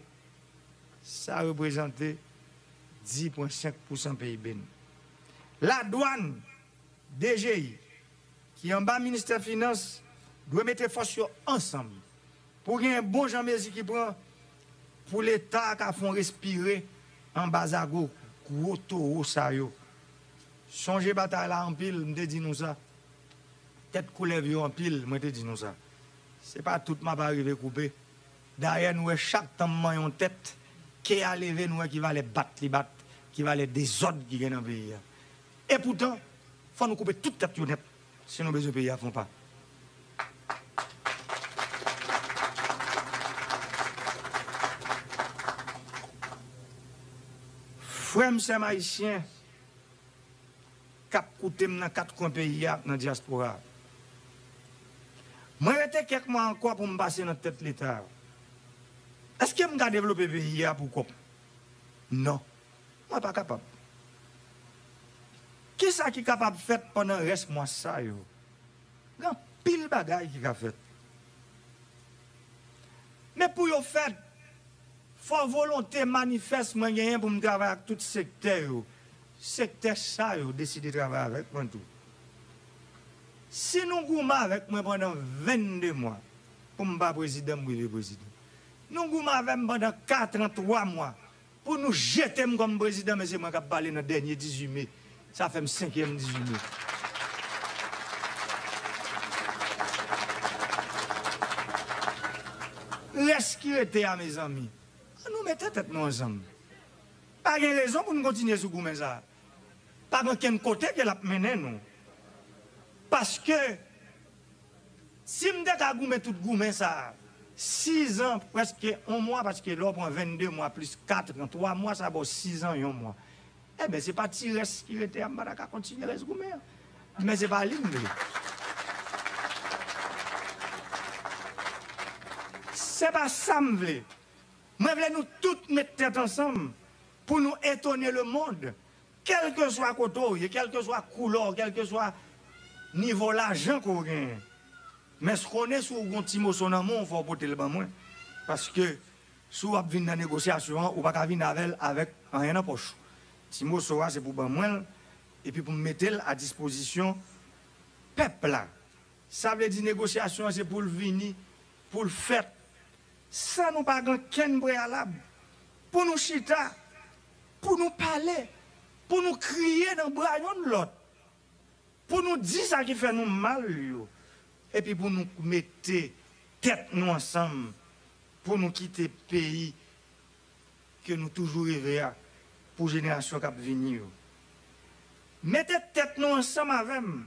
sa reprezante dis pwen senk pousan P I B nou. Ladwàn, D G I, ki anba Ministè Finans, dwe mete fòs yo ansanm pou gen bon jan mezi ki pran pou Leta a ka fè yon respire anba zago gwo towo sa yo. Sonje batay la anpil, m te di nou sa. Tèt koulèv yo anpil, mwen te di nou sa. Se pa tout m ap arive koupe. Dayè, nou wè chak tan m manyen yon tèt, kè a leve, nou wè ki valè bat li bat, ki valè dezòd ki gen nan peyi a. Epoutan, fò nou koupe tout tèt yo nèt, si nou bezwen peyi a fè yon pa. Frè m, sè m ayisyen k ap koute m nan kat kwen peyi a ak nan dyaspora a, mwen rete kèk mwa ankò pou m pase nan tèt Leta. Èske m ka devlope peyi a pou kò m? Non. Mwen pa kapab. Kisa ki kapab fèt pandan rès mwa sa yo? Gen anpil bagay ki ka fèt. Men pou yo fèt, fò volonte manifès mwen genyen pou m travay ak tout sektè yo. Sektè sa yo deside travay avèk mwen tou. Si nou goumen avèk mwen pandan vennde mwa, pou m pa prezidan, m rive prezidan. Nou goumen avè m pandan kat an, twa mwa, pou nou jete m kòm prezidan, men se mwen k ap pale nan dènye dizuit me. Sa fè m senkyèm dizuit me. Rès ki rete a, mezanmi, ann nou mete tèt nou ansanm. Pa gen rezon pou n kontinye sou goumen sa a. Pa gen okenn kote ke l ap mennen nou. Paske, si m te ka goumen tout goumen sa a, sizan, prèske yon mwa, paske lè w pran vennde mwa plis kat an, twa mwa, sa ba w sizan, yon mwa. Enben, se pa ti rès ki rete a, m pa ta ka kontinye rès goumen an. Men se pa li m vle. Se pa sa m vle. Mwen vle nou tout met tèt ansanm pou nou etone lemonn. Kèlkeswa kote w ye, kèlkeswa koulè w, kèlkeswa nivo lajan ke w genyen. Men konnen si w gen yon ti moso nan men w, fò w pote l ban mwen. Paske si w ap vin nan negosyasyon an, ou pa ka vin avè l avèk anyen nan pòch ou. Ti moso a, se pou ban mwen l, epi pou m mete l a dispozisyon pèp la. Sa vle di negosyasyon an se pou l vini, pou l fèt, san nou pa gen okenn preyalab. Pou nou chita, pou nou pale, pou nou kriye nan bra yonn lòt, pou nou di sa ki fè nou mal yo, epi pou nou mete tèt nou ansanm, pou nou kite peyi ke nou toujou reve a pou jenerasyon k ap vini yo. Mete tèt nou ansanm avè m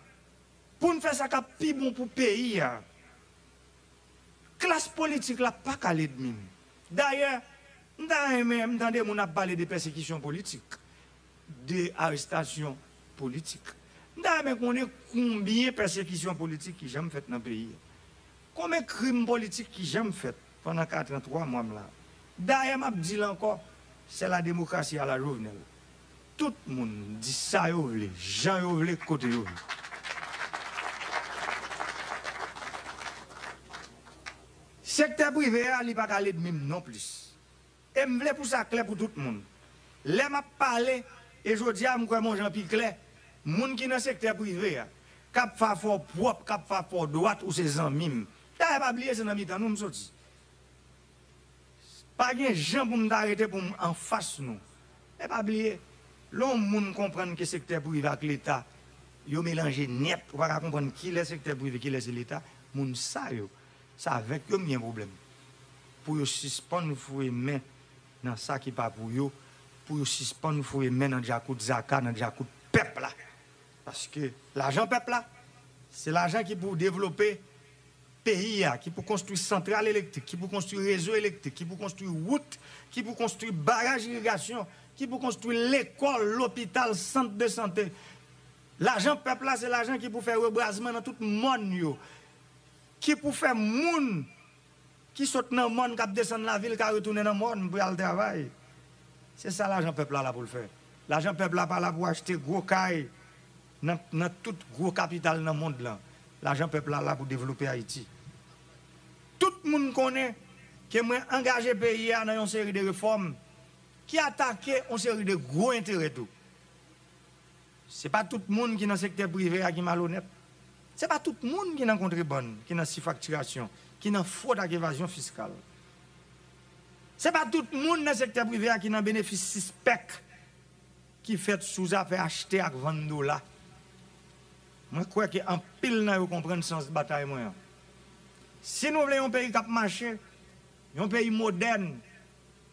pou n fè sa k ap pi bon pou peyi a. Klas politik la pa ka lènmi m. Dayè, m ta renmen, m tande moun ap pale de pèsekisyon politik, de arestasyon politik. M ta renmen konnen konbyen pèsekisyon politik ki janm fèt nan peyi a. Konbyen krim politik ki janm fèt pandan kat an, twa mwa m la? Dayè, m ap di l ankò, c'est la démocratie à la Jovenel. Tout moun di sa yo vle, jan yo vle, kote yo vle. Sektè prive a, li pa ka lènmi m non plis. E m vle pou sa klè pou tout moun. Lè m ap pale, e jodi a m kwè m yon jan pi klè, moun ki nan sektè prive a, k ap fè afè w pwòp, k ap fè afè w dwat, ou se zanmi m. Dayè, pa bliye se nan mitan nou m soti. Pa gen jan pou m ta rete pou m anfas nou. Men pa bliye, lè yon moun konprann ke sektè prive ak Leta, yo melanje nèt, ou pa ka konprann kilè sektè prive, kilè se Leta, moun sa yo, se avèk yo m gen pwoblèm. Pou yo sispann foure men nan sa ki pa pou yo, pou yo sispann foure men nan djakout zaka, nan djakout pèp la. Paske lajan pèp la, se lajan ki pou devlope peyi a, ki pou konstwi santral elektrik, ki pou konstwi rezo elektrik, ki pou konstwi wout, ki pou konstwi baraj irigasyon, ki pou konstwi lekòl, lopital, sant de sante. Lajan pèp la, se lajan ki pou fè rebwazman nan tout mòn yo, ki pou fè moun ki sot nan mòn k ap desann lavil ka retounen nan mòn pou y al travay. Se sa lajan pèp la la pou l fè. Lajan pèp la pa la pou achte gwo kay nan, nan tout gwo kapital nan mond lan. Lajan pèp la la pou devlope Ayiti. Tout moun konnen ke mwen angaje peyi a nan yon seri de refòm ki atake yon seri de gwo enterè tou. Se pa tout moun ki nan sektè prive a ki malonèt. Se pa tout moun ki nan kontrebann, ki nan sifaktirasyon, ki nan fwod ak evazyon fiskal. Se pa tout moun nan sektè prive a ki nan benefis sispèk. ki fèt sou zafè achte ak vann dola. Mwen kwè ke anpil nan yo konprann sans batay mwen an. Si nou vle yon peyi k ap mache, yon peyi modèn,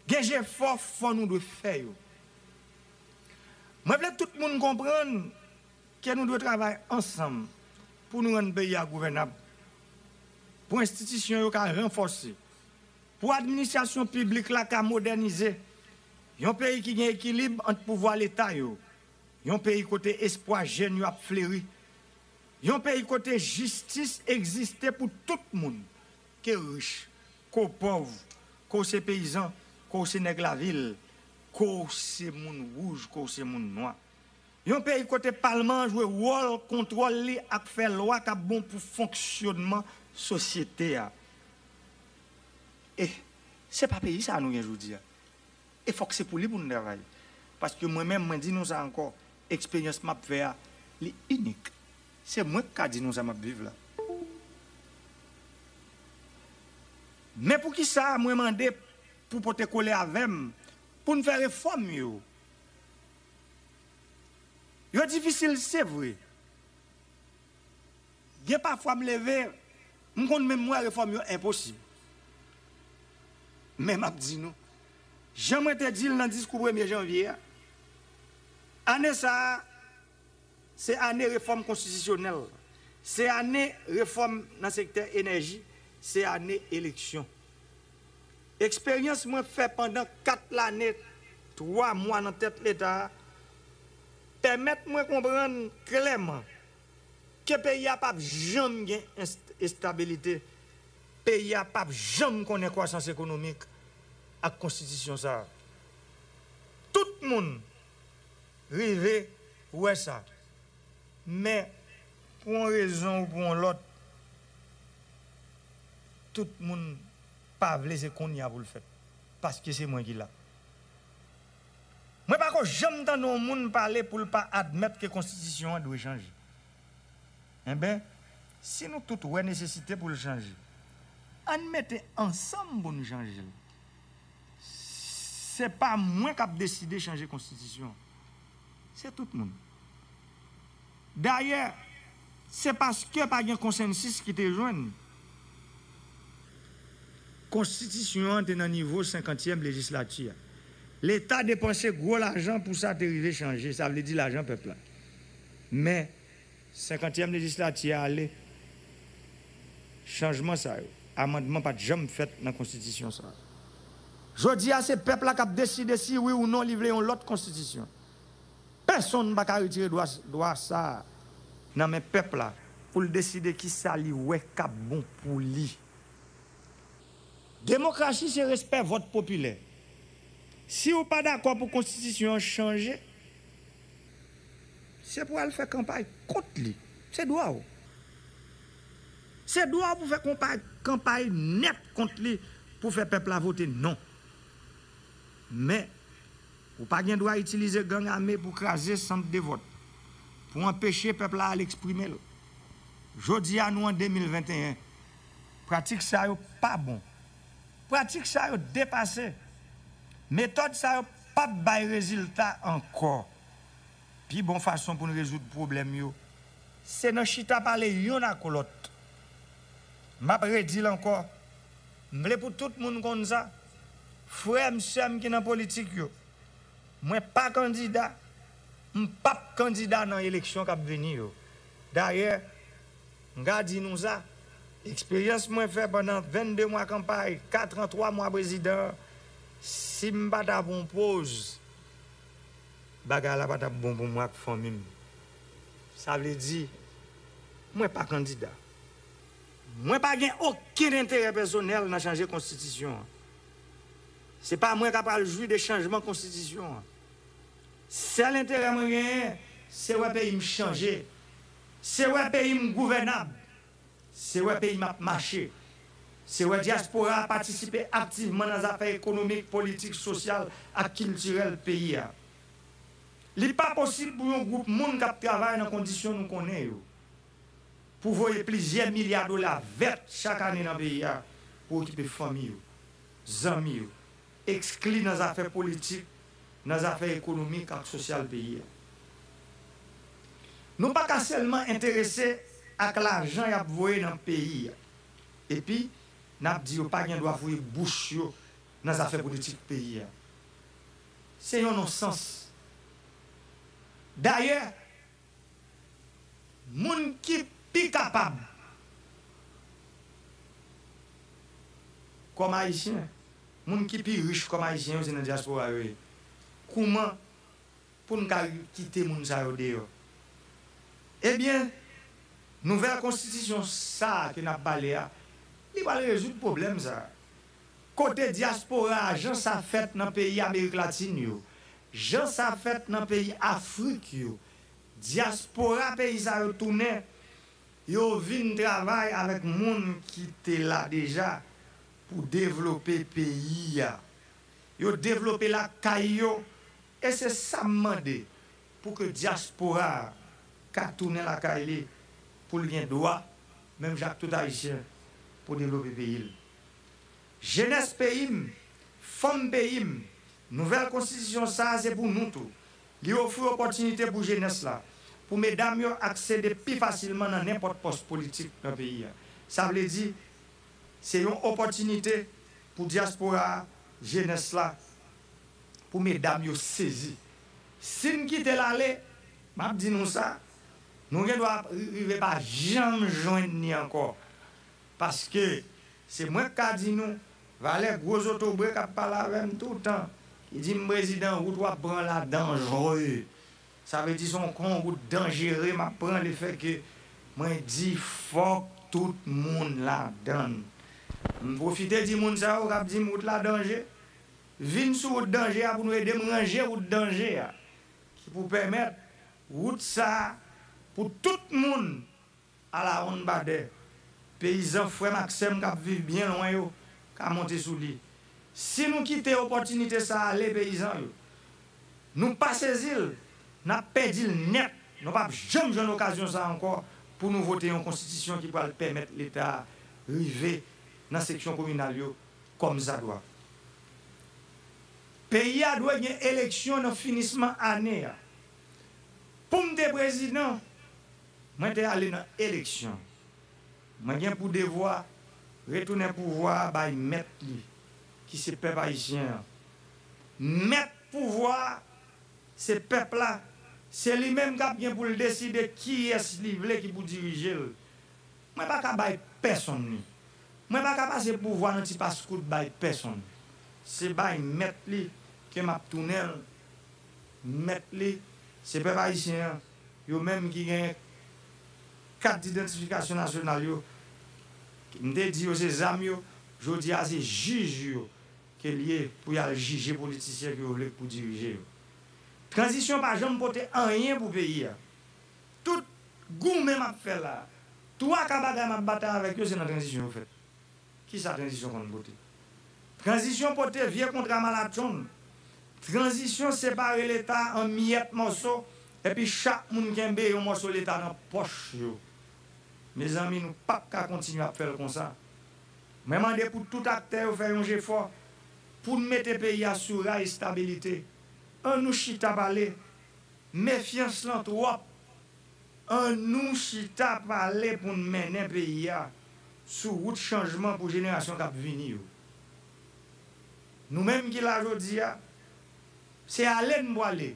gen jefò fò nou dwe fè yo. Mwen vle tout moun konprann ke nou dwe travay ansanm pou nou rann peyi a gouvènab, pou enstitisyon yo ka ranfòse, pou administrasyon piblik la ka modènize, yon peyi ki gen ekilib ant pouvwa Leta yo, yon peyi kote espwa jèn yo ap fleri, yon peyi kote jistis egziste pou tout moun, ke w rich, ke w pòv, ke w se peyizan, ke w se nèg lavil, ke w se moun wouj, ke w se moun nwa. Yon peyi kote palman an jwe wòl kontwòl li ak fè lwa k ap bon pou fonksyònman sosyete a. E se pa peyi sa a nou gen jodi a. E fòk se pou li pou n travay. Paske mwen menm, mwen di nou sa ankò, eksperyans m ap fè a, li inik. Se mwen k ka di nou sa m ap viv la. Men poukisa mwen mande pou pote kole avè m, pou n fè refòm yo? Yo difisil, se vre. Gen pafwa m leve, m konn menm wè refòm yo enposib. Men m ap di nou, jan mwen te di l nan diskou premye janvye a, ane sa a, se ane refòm konstitisyonèl, se ane refòm nan sektè enèji, se ane eleksyon. Eksperyans mwen fè pandan kat lane, twa mwa nan tèt Leta a, pèmèt mwen konprann klèman ke peyi a p ap janm gen enst-, estabilite, peyi a p ap janm konnen kwasans ekonomik ak konstitisyon sa a. Tout moun rive wè sa. Men, pou yon rezon ou pou yon lòt, tout moun pa vle se kounye a pou l fèt. Paske se mwen ki la. Mwen pako janm tande yon moun pale pou l pa admèt ke konstitisyon an dwe chanje. Enben, si nou tout wè nesesite pou l chanje, ann mete ansanm pou n chanje l. Se pa mwen k ap deside chanje konstitisyon. Se tout moun. Dayè, se paske pa gen konsansis ki te jwenn. Konstitisyon an te nan nivo senkantyèm lejislati a. Leta depanse gwo lajan pou sa te rive chanje, sa vle di lajan pèp la. Men, senkantyèm lejislati a ale, chanjman sa yo, amandman pa t janm fèt nan konstitisyon sa a. Jodi a, se pèp la k ap deside si wi ou non li vle yon lòt konstitisyon. Pèsonn pa ka retire dwa, dwa sa a nan men pèp la pou l deside kisa li wè k ap bon pou li. Demokrasi se respè vòt popilè. Si w pa dakò pou konstitisyon an chanje, se pou w al fè kanpay kont li. Se dwa w. Se dwa w pou fè konpay, kanpay nèt kont li pou fè pèp la vote non. Men, ou pa gen dwa itilize gang ame pou kraze sant de vòt, pou anpeche pèp la al eksprime l. Jodi a, nou an de mil venteyen. Pratik sa yo pa bon. Pratik sa yo depase. Metòd sa yo p ap bay rezilta ankò. Pi bon fason pou n rezoud pwoblèm yo, se nan chita pale youn ak lòt. M ap redi l ankò, m vle pou tout moun konn sa, frè m, sè m ki nan politik yo, mwen pa kandida, m p ap kandida nan eleksyon k ap vini yo. Dayè, m ka di nou sa, eksperyans mwen fè pandan vennde mwa kanpay, kat an, twa mwa prezidan, si m pa t ap yon poz, bagay la pa t ap bon pou mwen ak fanmi m. Sa vle di, mwen pa kandida. Mwen pa gen okenn enterè pèsonèl nan chanje konstitisyon an. Se pa mwen k ap al jwi de chanjman konstitisyon an. Sèl enterè mwen genyen, se wè peyi m chanje. Se wè peyi m gouvènab. Se wè peyi m ap mache. Se wè dyaspora a patisipe aktivman nan zafè ekonomik, politik, sosyal ak kiltirèl peyi a. Li pa posib pou yon gwoup moun k ap travay nan kondisyon nou konnen yo, pou voye plizyè milya dola vèt chak ane nan peyi a pou okipe fanmi yo, zanmi yo, ekskli nan zafè politik, nan zafè ekonomik ak sosyal peyi a. Nou pa ka sèlman enterese ak lajan y ap voye nan peyi a, epi n ap di yo pa gen dwa voye bouch yo nan zafè politik peyi a. Se yon nonsans. Dayè, moun ki pi kapab kòm Ayisyen, moun ki pi rich kòm Ayisyen yo, se nan dyaspora yo ye. Kouman pou n ka kite moun sa yo deyò? Ebyen, nouvèl konstitisyon sa a ke n ap pale a, li pral rezoud pwoblèm sa a. Kote dyaspora a, jan sa fèt nan peyi Amerik Latin yo, jan sa fèt nan peyi Afrik yo, dyaspora peyi sa yo tounen, yo vin travay avèk moun ki te la deja pou devlope peyi a. Yo devlope lakay yo, e se sa m mande, pou ke dyaspora a ka tounen lakay li, pou l gen dwa, menm jan ak tout Ayisyen, pou devlope peyi l. Jenès peyi m, fanm peyi m, nouvèl konstitisyon sa a se pou nou tou. Li ofri opòtinite pou jenès la, pou medam yo aksede pi fasilman nan nenpòt pòs politik nan peyi a. Sa vle di, se yon opòtinite pou dyaspora a, jenès la, pou medam yo sezi. Si n kite l ale, m ap di nou sa, nou gen dwa ri- rive pa janm jwenn ni ankò. Paske se mwen k ka di nou, valè gwo zotobre k ap pale avè m toutan, ki di m, "Prezidan, wout w ap pran la danjre." Sa vle di se yon, yon wout danjere m ap pran, lefètke mwen di fòk tout moun ladan l. M pwofite di moun sa yo k ap di m wout la danje, vin sou wout danje a pou nou ede m ranje wout danje a, ki pou pèmèt wout sa a pou tout moun alawonnbadè, peyizan frè m ak sè m k ap viv byen lwen yo ka monte sou li. Si nou kite opòtinite sa a ale, peyizan yo, nou pa sezi l, n ap pèdi l nèt. Nou p ap janm jwenn okazyon sa a ankò pou nou vote yon konstitisyon ki pral pèmèt Leta a rive nan seksyon kominal yo kòmsadwa. Peyi a dwe gen eleksyon nan finisman ane a. Pou m te prezidan, mwen te ale nan eleksyon. Mwen gen pou devwa retounen pouvwa a bay mèt li, ki se pèp ayisyen an. Mèt pouvwa a, se pèp la, se li menm k ap gen pou l deside kiyès li vle ki pou dirije l. Mwen pa ka bay pèsonn li. Mwen pa ka pase pouvwa nan ti paskout bay pèsonn. Se bay mèt li ke m ap tounen l. Mèt li, se pèp ayisyen an, yo menm ki gen kat idantifikasyon nasyonal yo. M te di yo se zam yo, jodi a se jij yo ke l ye pou y al jije politisyen ke yo vle pou dirije yo. Tranzisyon pa janm pote anyen pou peyi a. Tout goumen m ap fè la, twa ka bagay m ap batay avèk yo, se nan tranzisyon yo fèt. Kisa tranzisyon konn pote? Tranzisyon pote vye kontra malatchonn. Tranzisyon separe Leta an miyèt mòso, epi chak moun kenbe yon mòso Leta nan pòch yo. Mezanmi, nou p ap ka kontinye ap fè l konsa. Mwen mande pou tout aktè yo fè yon jefò pou n mete peyi a sou ray estabilite. Ann nou chita pale. Mefyans lan twòp. Ann nou chita pale pou n mennen peyi a sou wout chanjman pou jenerasyon k ap vini yo. Nou menm ki la jodi a, se ale n pwale.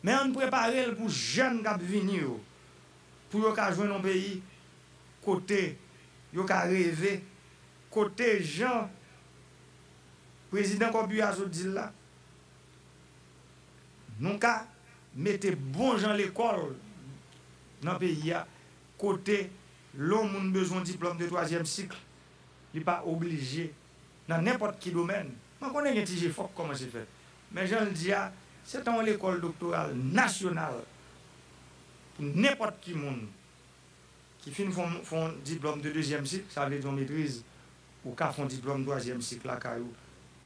Men ann prepare l pou jèn k ap vini yo, pou yo ka jwenn yon peyi kote yo ka reve, kote jan Prezidan Corbière sot di l la, nou ka mete bon jan lekòl nan peyi a, kote lè yon moun bezwen yon diplòm de twazyèm sik, li pa oblije nan nenpòt ki domèn. Mwen konnen gen ti jefò k kòmanse fèt. Men jan l di a, se ta yon lekòl doktoral nasyonal pou nenpòt ki moun ki fin fè yon, fè yon diplòm de dezyèm sik, sa vle di yon metriz, ou ka fè yon diplòm twazyèm sik lakay ou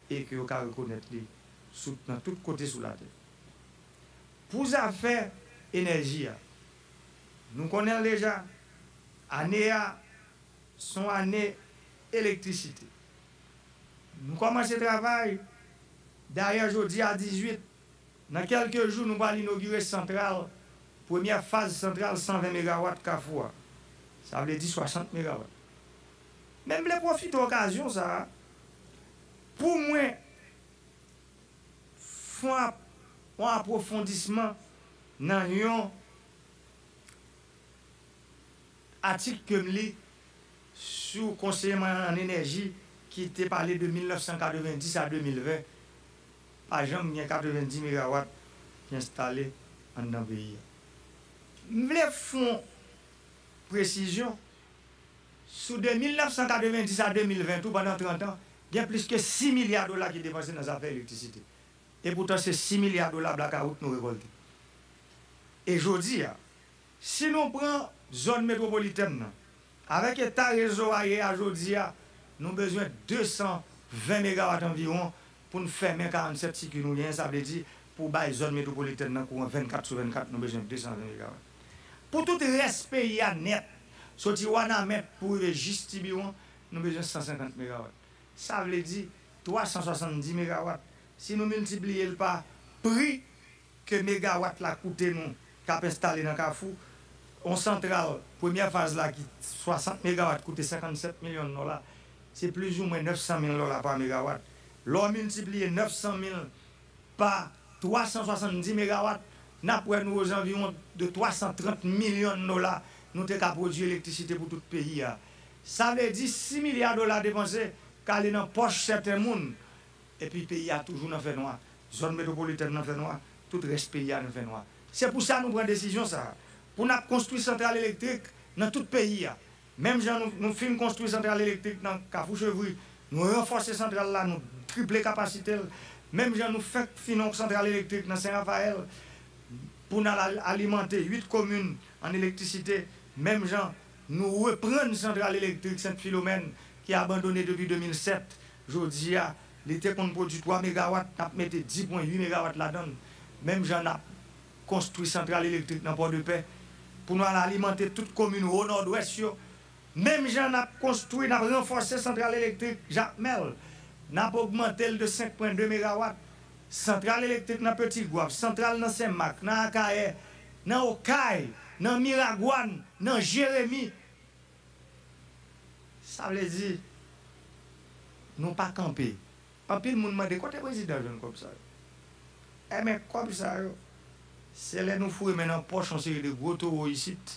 e ke yo ka rekonèt li sou, nan tout kote sou latè. Pou zafè enèji a, nou konnen l deja, ane a, se yon ane elektrisite. Nou kòmanse travay, dayè jodi a dizwit, Nan kèlke jou, nou pral inogire santral, premyè faz santral san ven megawat Kafou a. Sa vle di swasant megawat. Men m vle pwofite okazyon sa a pou mwen fè yon ap-, yon apwofondisman nan yon atik ke m li sou konseye mwen an enèji ki te pale de mil nèf san katrevenndis a de mil ven, pa janm gen katrevenndis megawat ki enstale anndan peyi a. M vle fè yon presizyon, sou de mil nèf san katrevenndis a de mil ven tou, pandan trant an, gen plis ke sis milya dola ki depanse nan zafè elektrisite. E poutan se sis milya dola blakawout nou rekòlte. E jodi a, si nou pran zòn metwopolitèn nan, avèk eta rezo a ye a jodi a, nou bezwen de san ven megawat anviwon pou n fèmen karannsèt siki nou genyen, sa vle di pou bay zòn metwopolitèn nan kouran vennkat sou vennkat, nou bezwen de san ven megawat. Pou tout rès peyi a nèt, soti Wanament pou rive jis Tibiwon, nou bezwen san senkant megawat. Sa vle di twa san swasanndis megawat. Si nou miltipliye l pa pri ke megawat la koute nou k ap enstale nan Kafou, yon santral, premyè faz la ki swasant megawat koute senkannsèt milyon dola, se plizoumwen nèf san mil dola pa megawat. Lè w miltipliye nèf san mil pa twa san swasanndis megawat, n ap wè nou ozanviwon de twa san trant milyon dola nou te ka pwodui elektrisite pou tout peyi a. Sa vle di sis milya dola depanse k ale nan pòch sèten moun, epi peyi a toujou nan fènwa, zòn metwopolitèn nan fènwa, tout rès peyi a nan fènwa. Se pou sa nou pran desizyon sa a, pou n ap konstwi santral elektrik nan tout peyi a. Menm jan nou, nou fin konstwi santral elektrik nan Kafou Chevri, nou ranfòse santral la, nou triple kapasite l. Menm jan nou fenk fin yon santral elektrik nan Sen Rafayèl pou n al al-, alimante uit komin an elektrisite. Menm jan nou reprann santral elektrik Sent Filomèn ki abandone depi de mil sèt. Jodi a, li te konn pwodui twa megawat, n ap mete dis pwen uit megawat ladan l. Menm jan n ap konstwi santral elektrik nan Pòdepè pou nou al alimante tout komin Wo Nòdwès yo. Menm jan n ap konstwi, n ap ranfòse santral elektrik Jakmèl, n ap ogmante l de senk pwen de megawat. Santral elektrik nan Petit Goâve, santral nan Senmak, nan Akayè, nan Okay, nan Miragwàn, nan Jeremi. Sa vle di, nou pa kanpe. Anpil moun mande, kote prezidan jwenn kòb sa yo? Enben, kòb sa yo, se lè nou foure men nan pòch yon seri de gwo towo isit,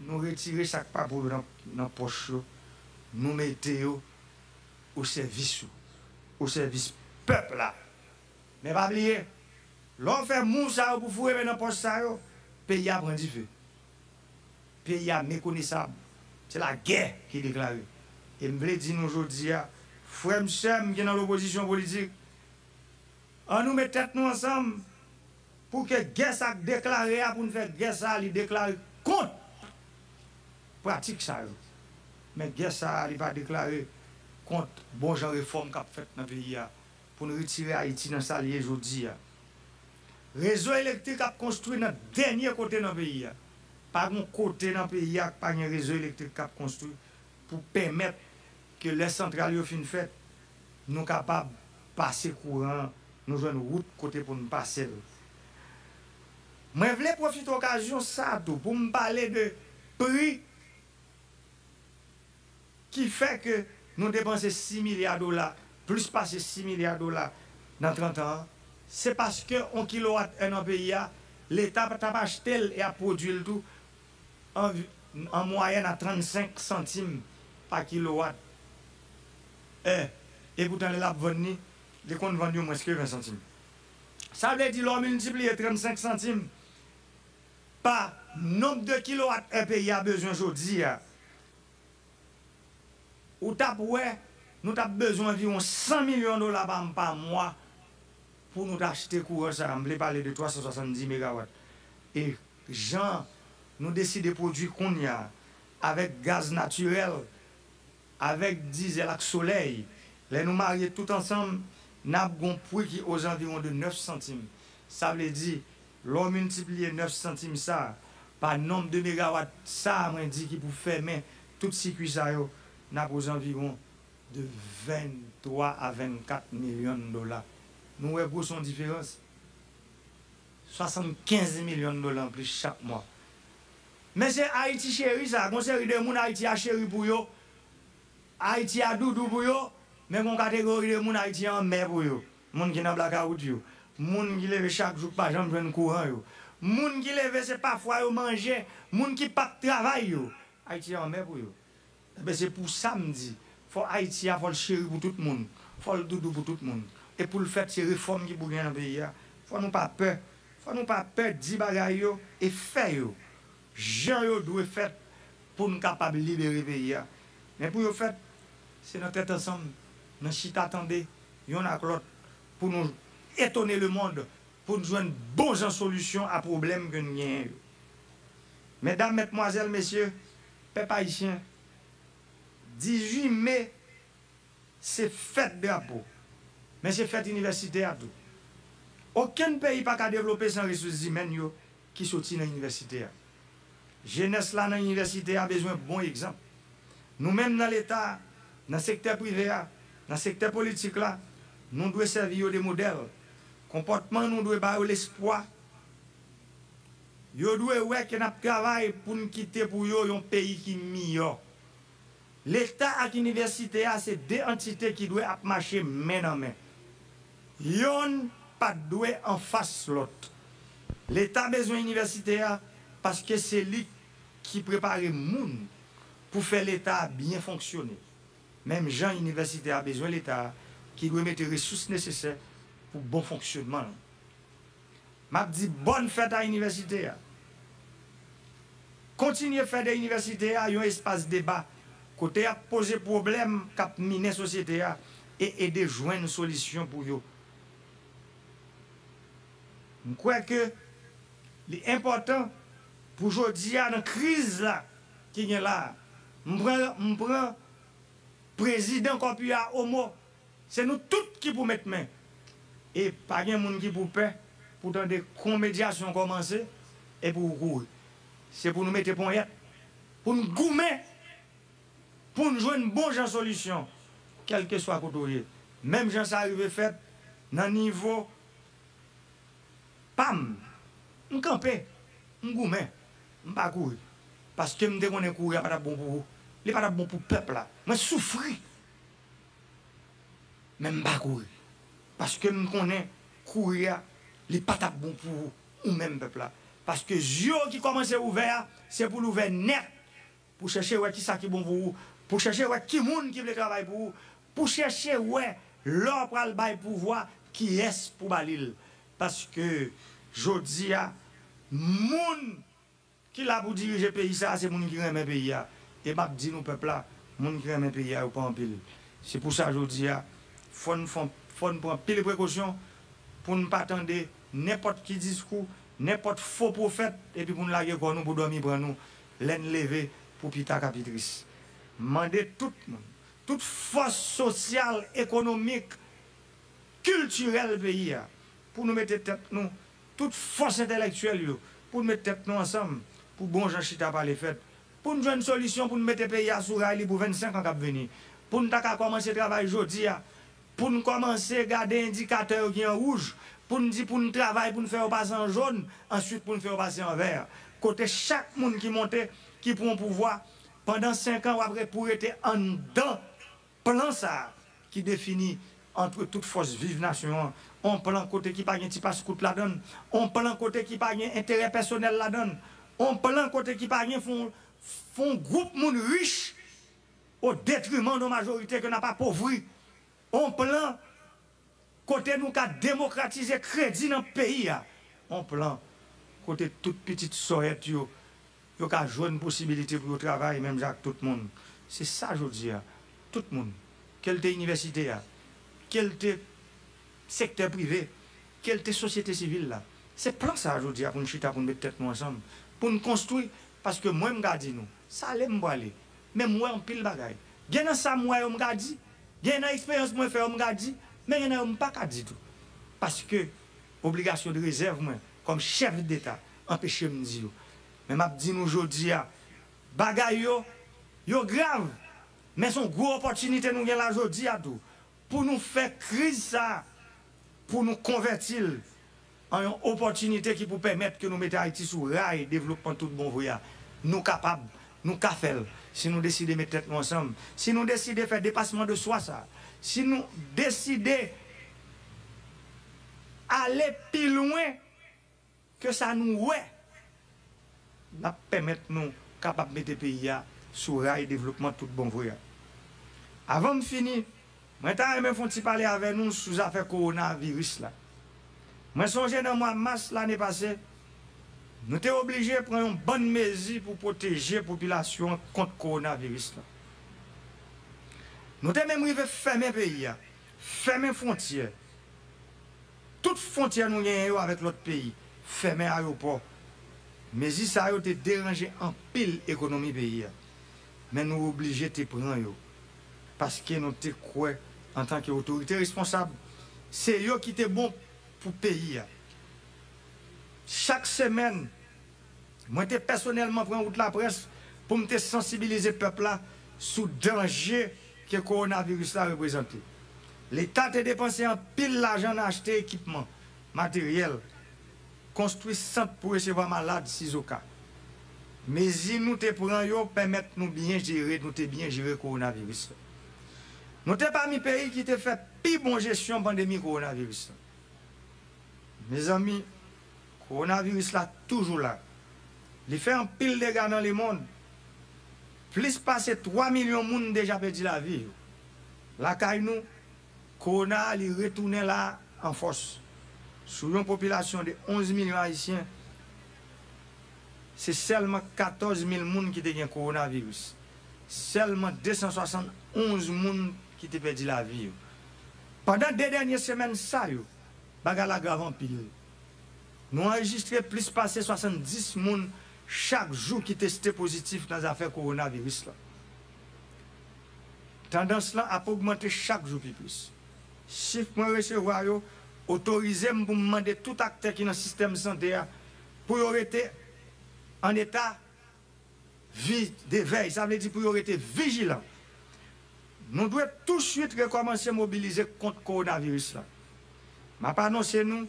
nou retire sa k pa pou yo nan, nan pòch yo, nou mete yo o sèvis ou, o sèvis pèp la. Men pa bliye, lè w fè mouv sa yo pou foure men nan pòch sa yo, peyi a pran dife. Peyi a mekonesab. Se lagè ki deklare. E m vle di nou jodi a, frè m, sè m ki nan lopozisyon politik, ann nou met tèt nou ansanm pou ke gè sa k deklare a, pou n fè gè sa a, li deklare kont pratik sa yo. Men gè sa a, li pa deklare kont bon jan refòm k ap fèt nan peyi a, pou n retire Ayiti nan sa l ye jodi a. Rezo elektrik ap konstwi nan dènye kote nan peyi a. Pa gen kote nan peyi a k pa gen rezo elektrik k ap konstwi pou pèmèt ke lè santral yo fin fèt, nou kapab pase kouran, nou jwenn wout kote pou n pase l. Mwen vle pwofite okazyon sa a tou pou m pale de pri ki fè ke nou depanse sis milya dola, plis pase sis milya dola nan trant an an, se paske yon kilowat è nan peyi a, Leta t ap achte l e ap pwodui l tou an, an mwayèn a trannsenk santim pa kilowat è. E poutan, lè l ap vann li, li konn vann yo mwens ke ven santim. Sa vle di, lè w miltipliye trannsenk santim pa nonb de kilowat è peyi a bezwen jodi a, ou t ap wè nou t ap bezwen anviwon san milyon dola pa, pa mwa pou nou t achte kouran sa a. M vle pale de twa san swasanndis megawat. E jan nou deside pwodui kounye a, avèk gaz natirèl, avèk dizèl ak solèy, lè nou marye tout ansanm, n ap gen yon pri ki ozanviwon de nèf santim. Sa vle di, lè w miltipliye nèf santim sa a pa nonb de megawat sa a mwen di ki pou fèmen tout sikui sa yo, n ap ozanviwon de venntwa a vennkat milyon dola. Nou wè gwo se yon diferans. Swasannkenz milyon dola anplis chak mwa. Men se Ayiti cheri sa, gon seri de moun Ayiti a cheri pou yo. Ayiti a doudou pou yo, men gon kategori de moun Ayiti a anmè pou yo. Moun ki nan blakawout yo. Moun ki leve chak jou k pa janm jwenn kouran yo. Moun ki leve se pa fwa yo manje, moun ki p ap travay yo. Ayiti a anmè pou yo. Enben, se pou sa m di, fò Ayiti a, fò l cheri pou tout moun, fò l doudou pou tout moun. E pou l fèt, se refòm ki pou gen nan peyi a. Fò nou pa pè, fò nou pa pè di bagay yo e fè yo jan yo dwe fèt pou n kapab libere peyi a. Men pou yo fèt, se nan tèt ansanm, nan chita tande, yonn ak lòt, pou nou etone lemonn, pou n jwenn bon jan solisyon a pwoblèm ke n genyen yo. Medam, medmwazèl, mesye, pèp ayisyen, dizuit me, se fèt drapo, men se fèt inivèsitè a tou. Okenn peyi pa ka devlope san resous imèn yo ki soti nan inivèsite a. Jenès la nan inivèsite a bezwen bon egzanp. Nou menm nan Leta, nan sektè prive a, nan sektè politik la, nou dwe sèvi yo de modèl. Konpòtman nou dwe ba yo lespwa. Yo dwe wè ke n ap travay pou n kite pou yo yon peyi ki miyò. Leta ak inivèsite a se de antite ki dwe ap mache men nan men. Yonn pa t dwe anfas lòt. Leta bezwen inivèsite a paske se li ki prepare moun pou fè Leta a byen fonksyone. Menm jan inivèsite a bezwen Leta a ki dwe mete resous nesesè pou bon fonksyonman l. M ap di bòn fèt a inivèsite a. Kontinye fè de inivèsite a yon espas deba kote y ap poze pwoblèm k ap minen sosyete a e ede jwenn solisyon pou yo. M kwè ke li enpòtan pou jodi a nan kriz la ki gen la a. M pran, m pran prezidan kòpi a omo. Se nou tout ki pou met men. E pa gen moun ki pou pè pou tande kon medyasyon kòmanse epi w kouri. Se pou nou mete ponyèt, pou n goumen, pou n jwenn bon jan solisyon, kèlkeswa kote w ye. Menm jan sa rive fèt nan nivo pa m, m kanpe, m goumen, m pa kouri. Paske m te konnen kouri a pa t ap bon pou ou. Li pa t ap bon pou pèp la. Mwen soufri. Men m pa kouri. Paske m konnen kouri a, li pa t ap bon pou ou, ou menm pèp la. Paske zye w ki kòmanse ouvè a, se pou l ouvè nèt, pou chèche wè kisa ki bon pou ou, pou chèche wè ki moun ki vle travay pou ou, pou chèche wè lè w pral bay pouvwa, kiyès pou ba li l. Paske jodi a, moun ki la pou dirije peyi sa a, se moun ki renmen peyi a. E m ap di nou, pèp la, moun ki renmen peyi a, yo pa anpil. Se pou sa, jodi a, fò n fon, fò n pran pil prekosyon pou n pa tande nenpòt ki diskou, nenpòt fo pwofèt, epi pou n lage kò nou pou dòmi pran nou, lè n leve pou pita ka pi tris. Mande tout moun, tout fòs sosyal, ekonomik, kiltirèl peyi a, pou nou mete tèt nou, tout fòs entèlektyèl yo, pou n met tèt nou ansanm, pou bon jan chita pale fèt, pou n jwenn solisyon pou n mete peyi a sou ray li pou vennsenk an k ap vini, pou n ta ka kòmanse travay jodi a, pou n kòmanse gade endikatè yo ki an wouj, pou n di pou n travay pou n fè yo pase an jòn, answit pou n fè yo pase an vè, kote chak moun ki monte, ki pran pouvwa, pandan senk an w ap re, pou rete anndan plan sa a ki defini ant tout fòs viv nasyon an, on plan kote ki pa gen ti paskout ladan l, on plan kote ki pa gen enterè pèsonèl ladan l, on plan kote ki pa gen fon, fon gwoup moun rich o detriman de majorite ke n ap apovri, on plan kote nou ka demokratize kredi nan peyi a, on plan kote tout pitit sòyèt yo, yo ka jwenn posibilite pou yo travay menm jan ak tout moun. Se sa jodi a, tout moun, ke l te inivèsite a, ke l te sektè prive, ke l te sosyete sivil la, se plan sa a jodi a pou n chita, pou n met tèt nou ansanm, pou n konstwi, paske mwen m ka di nou, sa ale m prale, men m wè anpil bagay. Gen nan sa m wè yo m ka di, gen nan eksperyans mwen fè yo m ka di, men gen nan yo m pa ka di tou. Paske obligasyon de rezèv mwen kòm chèf deta anpeche m di yo. Men m ap di nou jodi a, bagay yo, yo grav, men se yon gwo opòtinite nou gen la jodi a tou, pou nou fè kriz sa a pou nou konvèti l an yon opòtinite ki pou pèmèt ke nou mete Ayiti sou ray devlopman tout bon vre a. Nou kapab, nou ka fè l, si nou deside met tèt nou ansanm, si nou deside fè depasman de swa sa, si nou deside ale pi lwen ke sa nou wè, n ap pèmèt nou kapab mete peyi a sou ray devlopman tout bon vre a. Avan m fini, mwen ta renmen fè yon ti pale avè nou sou zafè kowonaviris la. Mwen sonje nan mwa mas lane pase, nou te oblije pran yon bann mezi pou pwoteje popilasyon an kont kowonaviris la. Nou te menm rive fèmen peyi a, fèmen fwontyè. Tout fwontyè nou genyen yo avèk lòt peyi, fèmen ayewopò. Mezi sa yo te deranje anpil ekonomi peyi a. Men nou oblije te pran yo. Paske nou te kwè, antanke otorite responsab, se yo ki te bon pou peyi a. Chak semèn, mwen te pèsonèlman pran wout laprès pou m te sansibilize pèp la sou danje ke kowonaviris la reprezante. Leta te depanse anpil lajan nan achte ekipman, materyèl, konstwi sant pou resevwa malad sizoka. Mezi nou te pran yo pèmèt nou byen jere, nou te byen jere kowonaviris la. Nou te pami peyi ki te fè pi bon jesyon pandemi kowonaviris la. Mezanmi, kowonaviris la toujou la. Li fè anpil dega nan lemonn. Plis pase twa milyon moun deja pèdi lavi yo. Lakay nou, kowona a li retounen la an fòs. Sou yon popilasyon de onz milyon Ayisyen, se sèlman katòz mil moun ki te gen kowonaviris. Sèlman de san swasann onz moun ki te pèdi lavi yo. Pandan de dènye semèn sa yo, bagay la grav anpil. Nou anrejistre plis pase swasanndis moun chak jou ki teste pozitif nan zafè kowonaviris la. Tandans lan ap ogmante chak jou pi plis. Chif mwen resevwa yo otorize m pou m mande tout aktè ki nan sistèm sante a pou yo rete an eta vi de vèy, sa vle di pou yo rete vijilan. Nou dwe touswit rekòmanse mobilize kont kowonaviris la. M ap anonse nou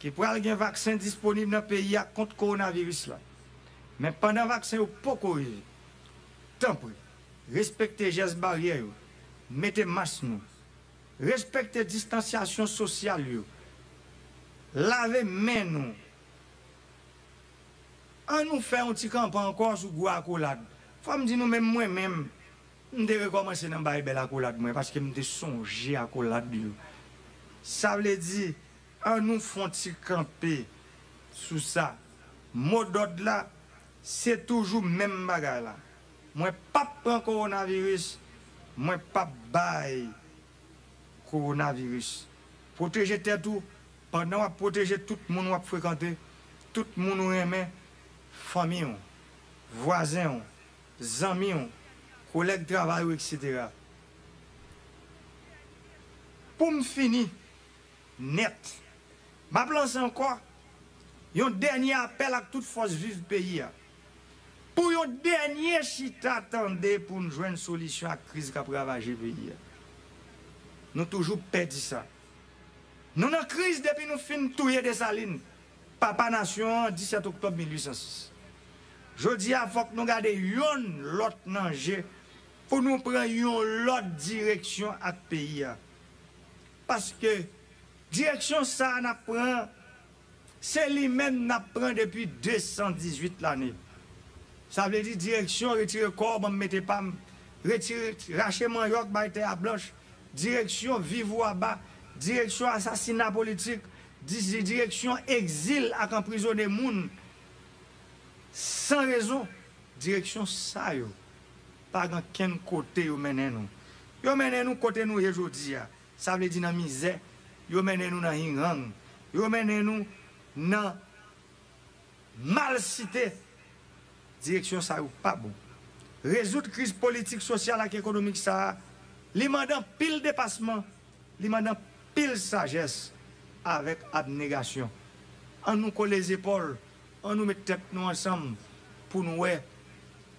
ke pral gen vaksen disponib nan peyi a kont kowonaviris la. Men pandan vaksen yo poko rive, tanpri, respekte jès baryè yo, mete mas nou, respekte distansyasyon sosyal yo, lave men nou. An nou fè yon ti kanpe ankò sou gwo akolad. Fò m di nou menm mwen menm, m te rekòmanse nan bay bèl akolad mwen paske m te sonje akolad yo. Sa vle di, an nou fè yon ti kanpe sou sa. Modòd la, se toujou menm bagay la. Mwen p ap pran kowonaviris, mwen p ap bay kowonaviris. Pwoteje tèt ou pandan w ap pwoteje tout moun w ap frekante, tout moun ou renmen, fanmi w, vwazen w, zanmi w, kolèg travay ou, etsetera. Pou m fini nèt, m ap lanse ankò yon dènye apèl ak tout fòs viv peyi a. Pou yon dènye chita tande pou n jwenn solisyon ak kriz k ap ravaje peyi a. Nou toujou pèdi sa. Nou nan kriz depi nou fin touye Desalin, papa nasyon an, disèt oktòb mil ui san sis. Jodi a, fòk nou gade yonn lòt nan je pou nou pran yon lòt direksyon ak peyi a. Paske direksyon sa a n ap pran, se li menm n ap pran depi de san dizuit lane. Sa vle di direksyon retire kò w, ban m mete pa m, retire, rache manyòk, bay tè a blanch, direksyon viv ou aba, direksyon asasina politik, di-, direksyon egzil ak anprizone moun san rezon. Direksyon sa yo pa gen kenn kote yo mennen nou. Yo mennen nou kote nou ye jodi a. Sa vle di nan mizè, yo mennen nou nan hirang, yo mennen nou nan malsite. Direksyon sa yo pa bon. Rezoud kriz politik, sosyal ak ekonomik sa a, li mande anpil depasman, li mande anpil sajès avèk abnegasyon. An nou kole zepòl, an nou met tèt nou ansanm pou n wè,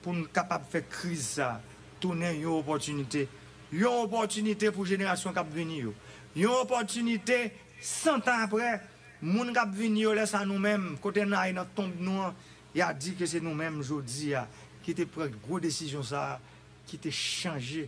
pou n kapab fè kriz sa a tounen yon opòtinite. Yon opòtinite pou jenerasyon k ap vini yo. Yon opòtinite San tan apre, moun k ap vini yo, lè sa nou menm, kote n ale nan tonb nou an, y a di ke se nou menm jodi a ki te pran gwo desizyon sa a, ki te chanje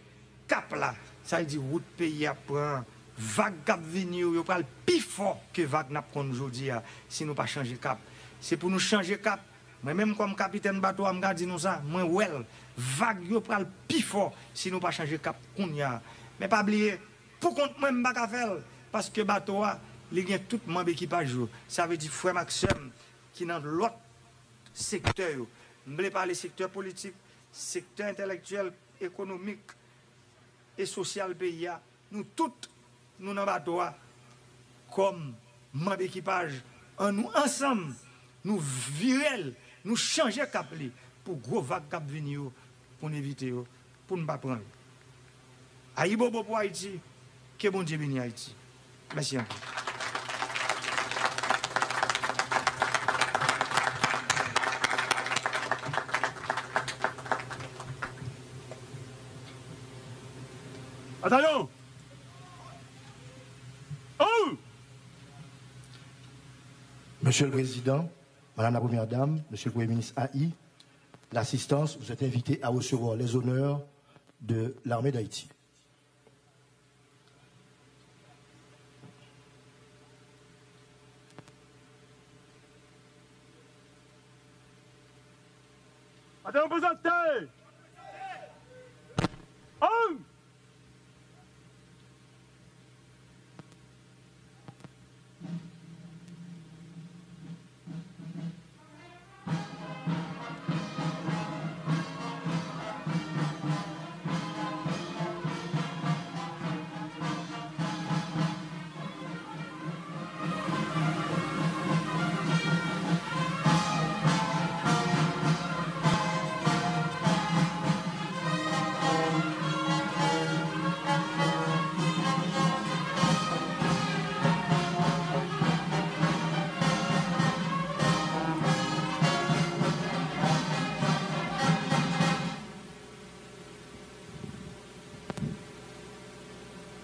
kap la. Sa vle di wout peyi a ap pran, vag k ap vini yo, yo pral pi fò ke vag n ap konn jodi a, si nou pa chanje kap. Se pou nou chanje kap. Mwen menm kòm kapitèn bato a, m ka di nou sa, mwen wè l. Vag yo pral pi fò si nou pa chanje kap kounye a. Men pa bliye, pou kont mwen, m pa ka fè l, paske bato a, li gen tout manm ekipaj yo. Sa vle di frè m ak sè m ki nan lòt sektè yo. M vle pale sektè politik, sektè entèlektyèl, ekonomik e sosyal peyi a. Nou tout, nou nan bato a kòm manm ekipaj. Ann nou ansanm, nou vire l, nou chanje kap li pou gwo vag k ap vini yo, pou n evite yo, pou n pa pran yo. Ayibobo pou Ayiti, ke Bondye beni Ayiti. Mèsi anpil. Atayon! Ann! Monsieur le Président, Madame la Première Dame, Monsieur le Premier ministre A I, l'assistance, vous êtes invités à recevoir les honneurs de l'armée d'Haïti. Atayon prezante! Ann!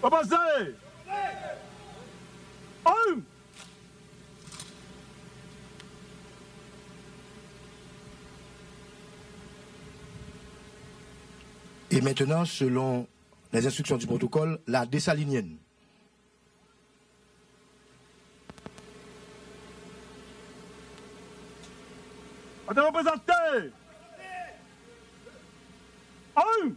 Opoze! Ann! Et maintenant, selon les instructions du protocole, la Dessalinienne. Atayon prezante! Ann!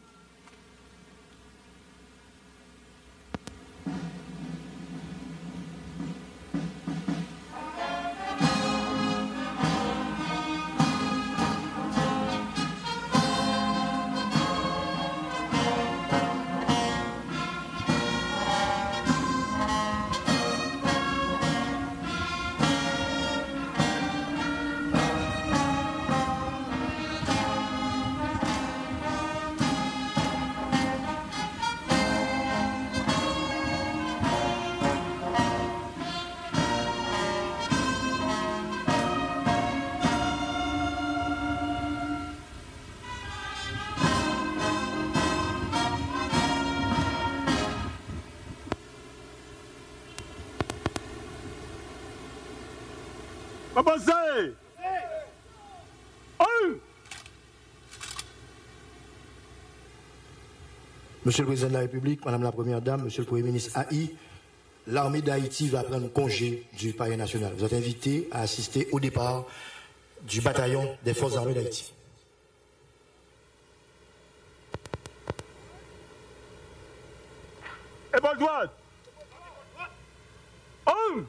Avanse! Ann! Monsieur le Président de la République, Madame la Première Dame, Monsieur le Premier ministre A I, l'armée d'Haïti va prendre congé du palais national. Vous êtes invités à assister au départ du bataillon des forces armées d'Haïti. Epòl dwat. Ann!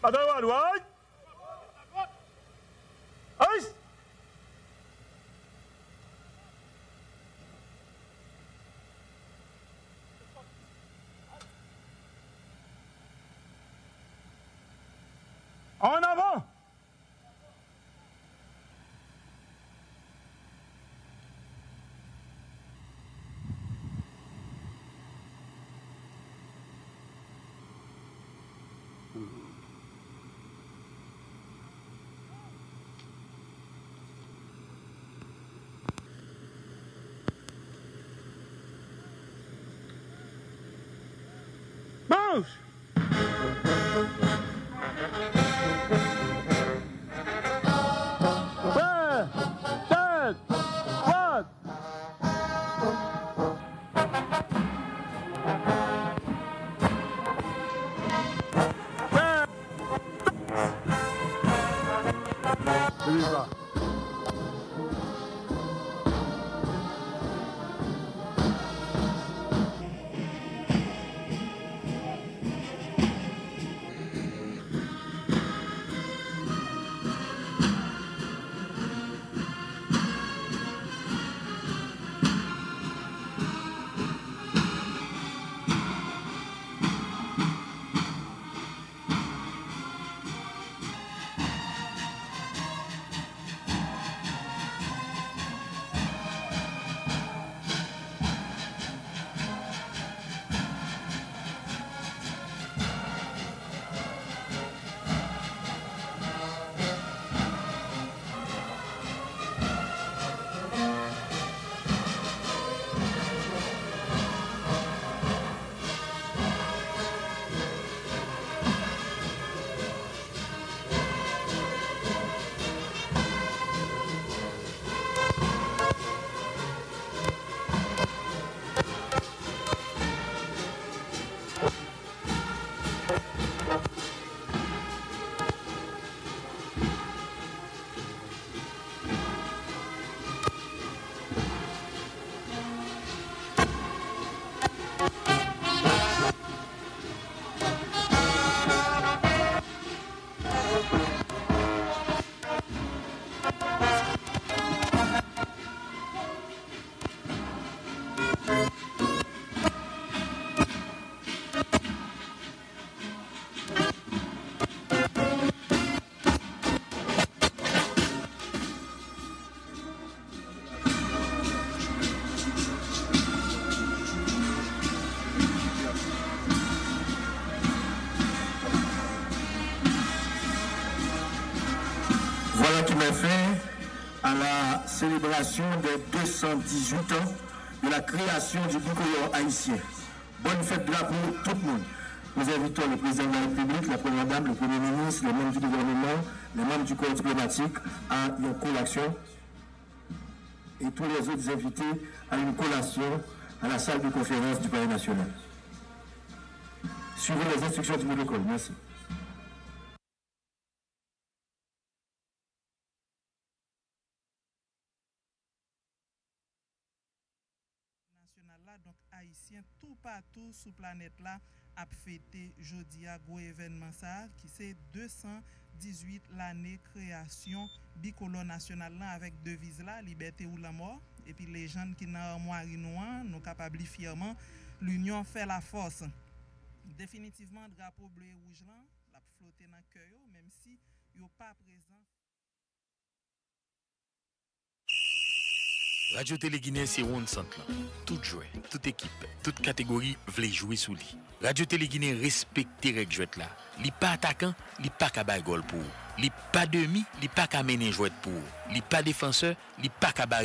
Batayon adwat. Ayi! An avan! Prè, tèt, pòt. Voilà qui met fin à la célébration des deux cent dix-huit ans de la création du bicolore haïtien. Bonne fête drapeau, tout le monde. Nous invitons le président de la République, la première dame, le premier ministre, les membres du gouvernement, les membres du corps diplomatique à une collation et tous les autres invités à une collation à la salle de conférence du Palais national. Suivez les instructions du protocole. Merci. Nasyonal la, donk ayisyen toupatou sou planèt la ap fete jodi a gwo evènman sa a, ki se de san dizuit lane kreyasyon bikolò nasyonal lan avèk deviz la, Libète ou lanmò. Epi lejann ki nan armwari nou an, nou kapab li fyèman, L'union fait la force. Definitivman, drapo ble e wouj lan, l ap flote nan kè yo, menm si yo pa prezan. Radyo Tele Ginen se wonn sant lan. Tout jwè, tout ekip, tout kategori vle jwe sou li. Radyo Tele Ginen respekte règ jwèt la. Li pa atakan, li pa ka bay gòl pou ou. Li pa demi, li pa ka mennen jwèt pou ou. Li pa defansè, li pa ka bare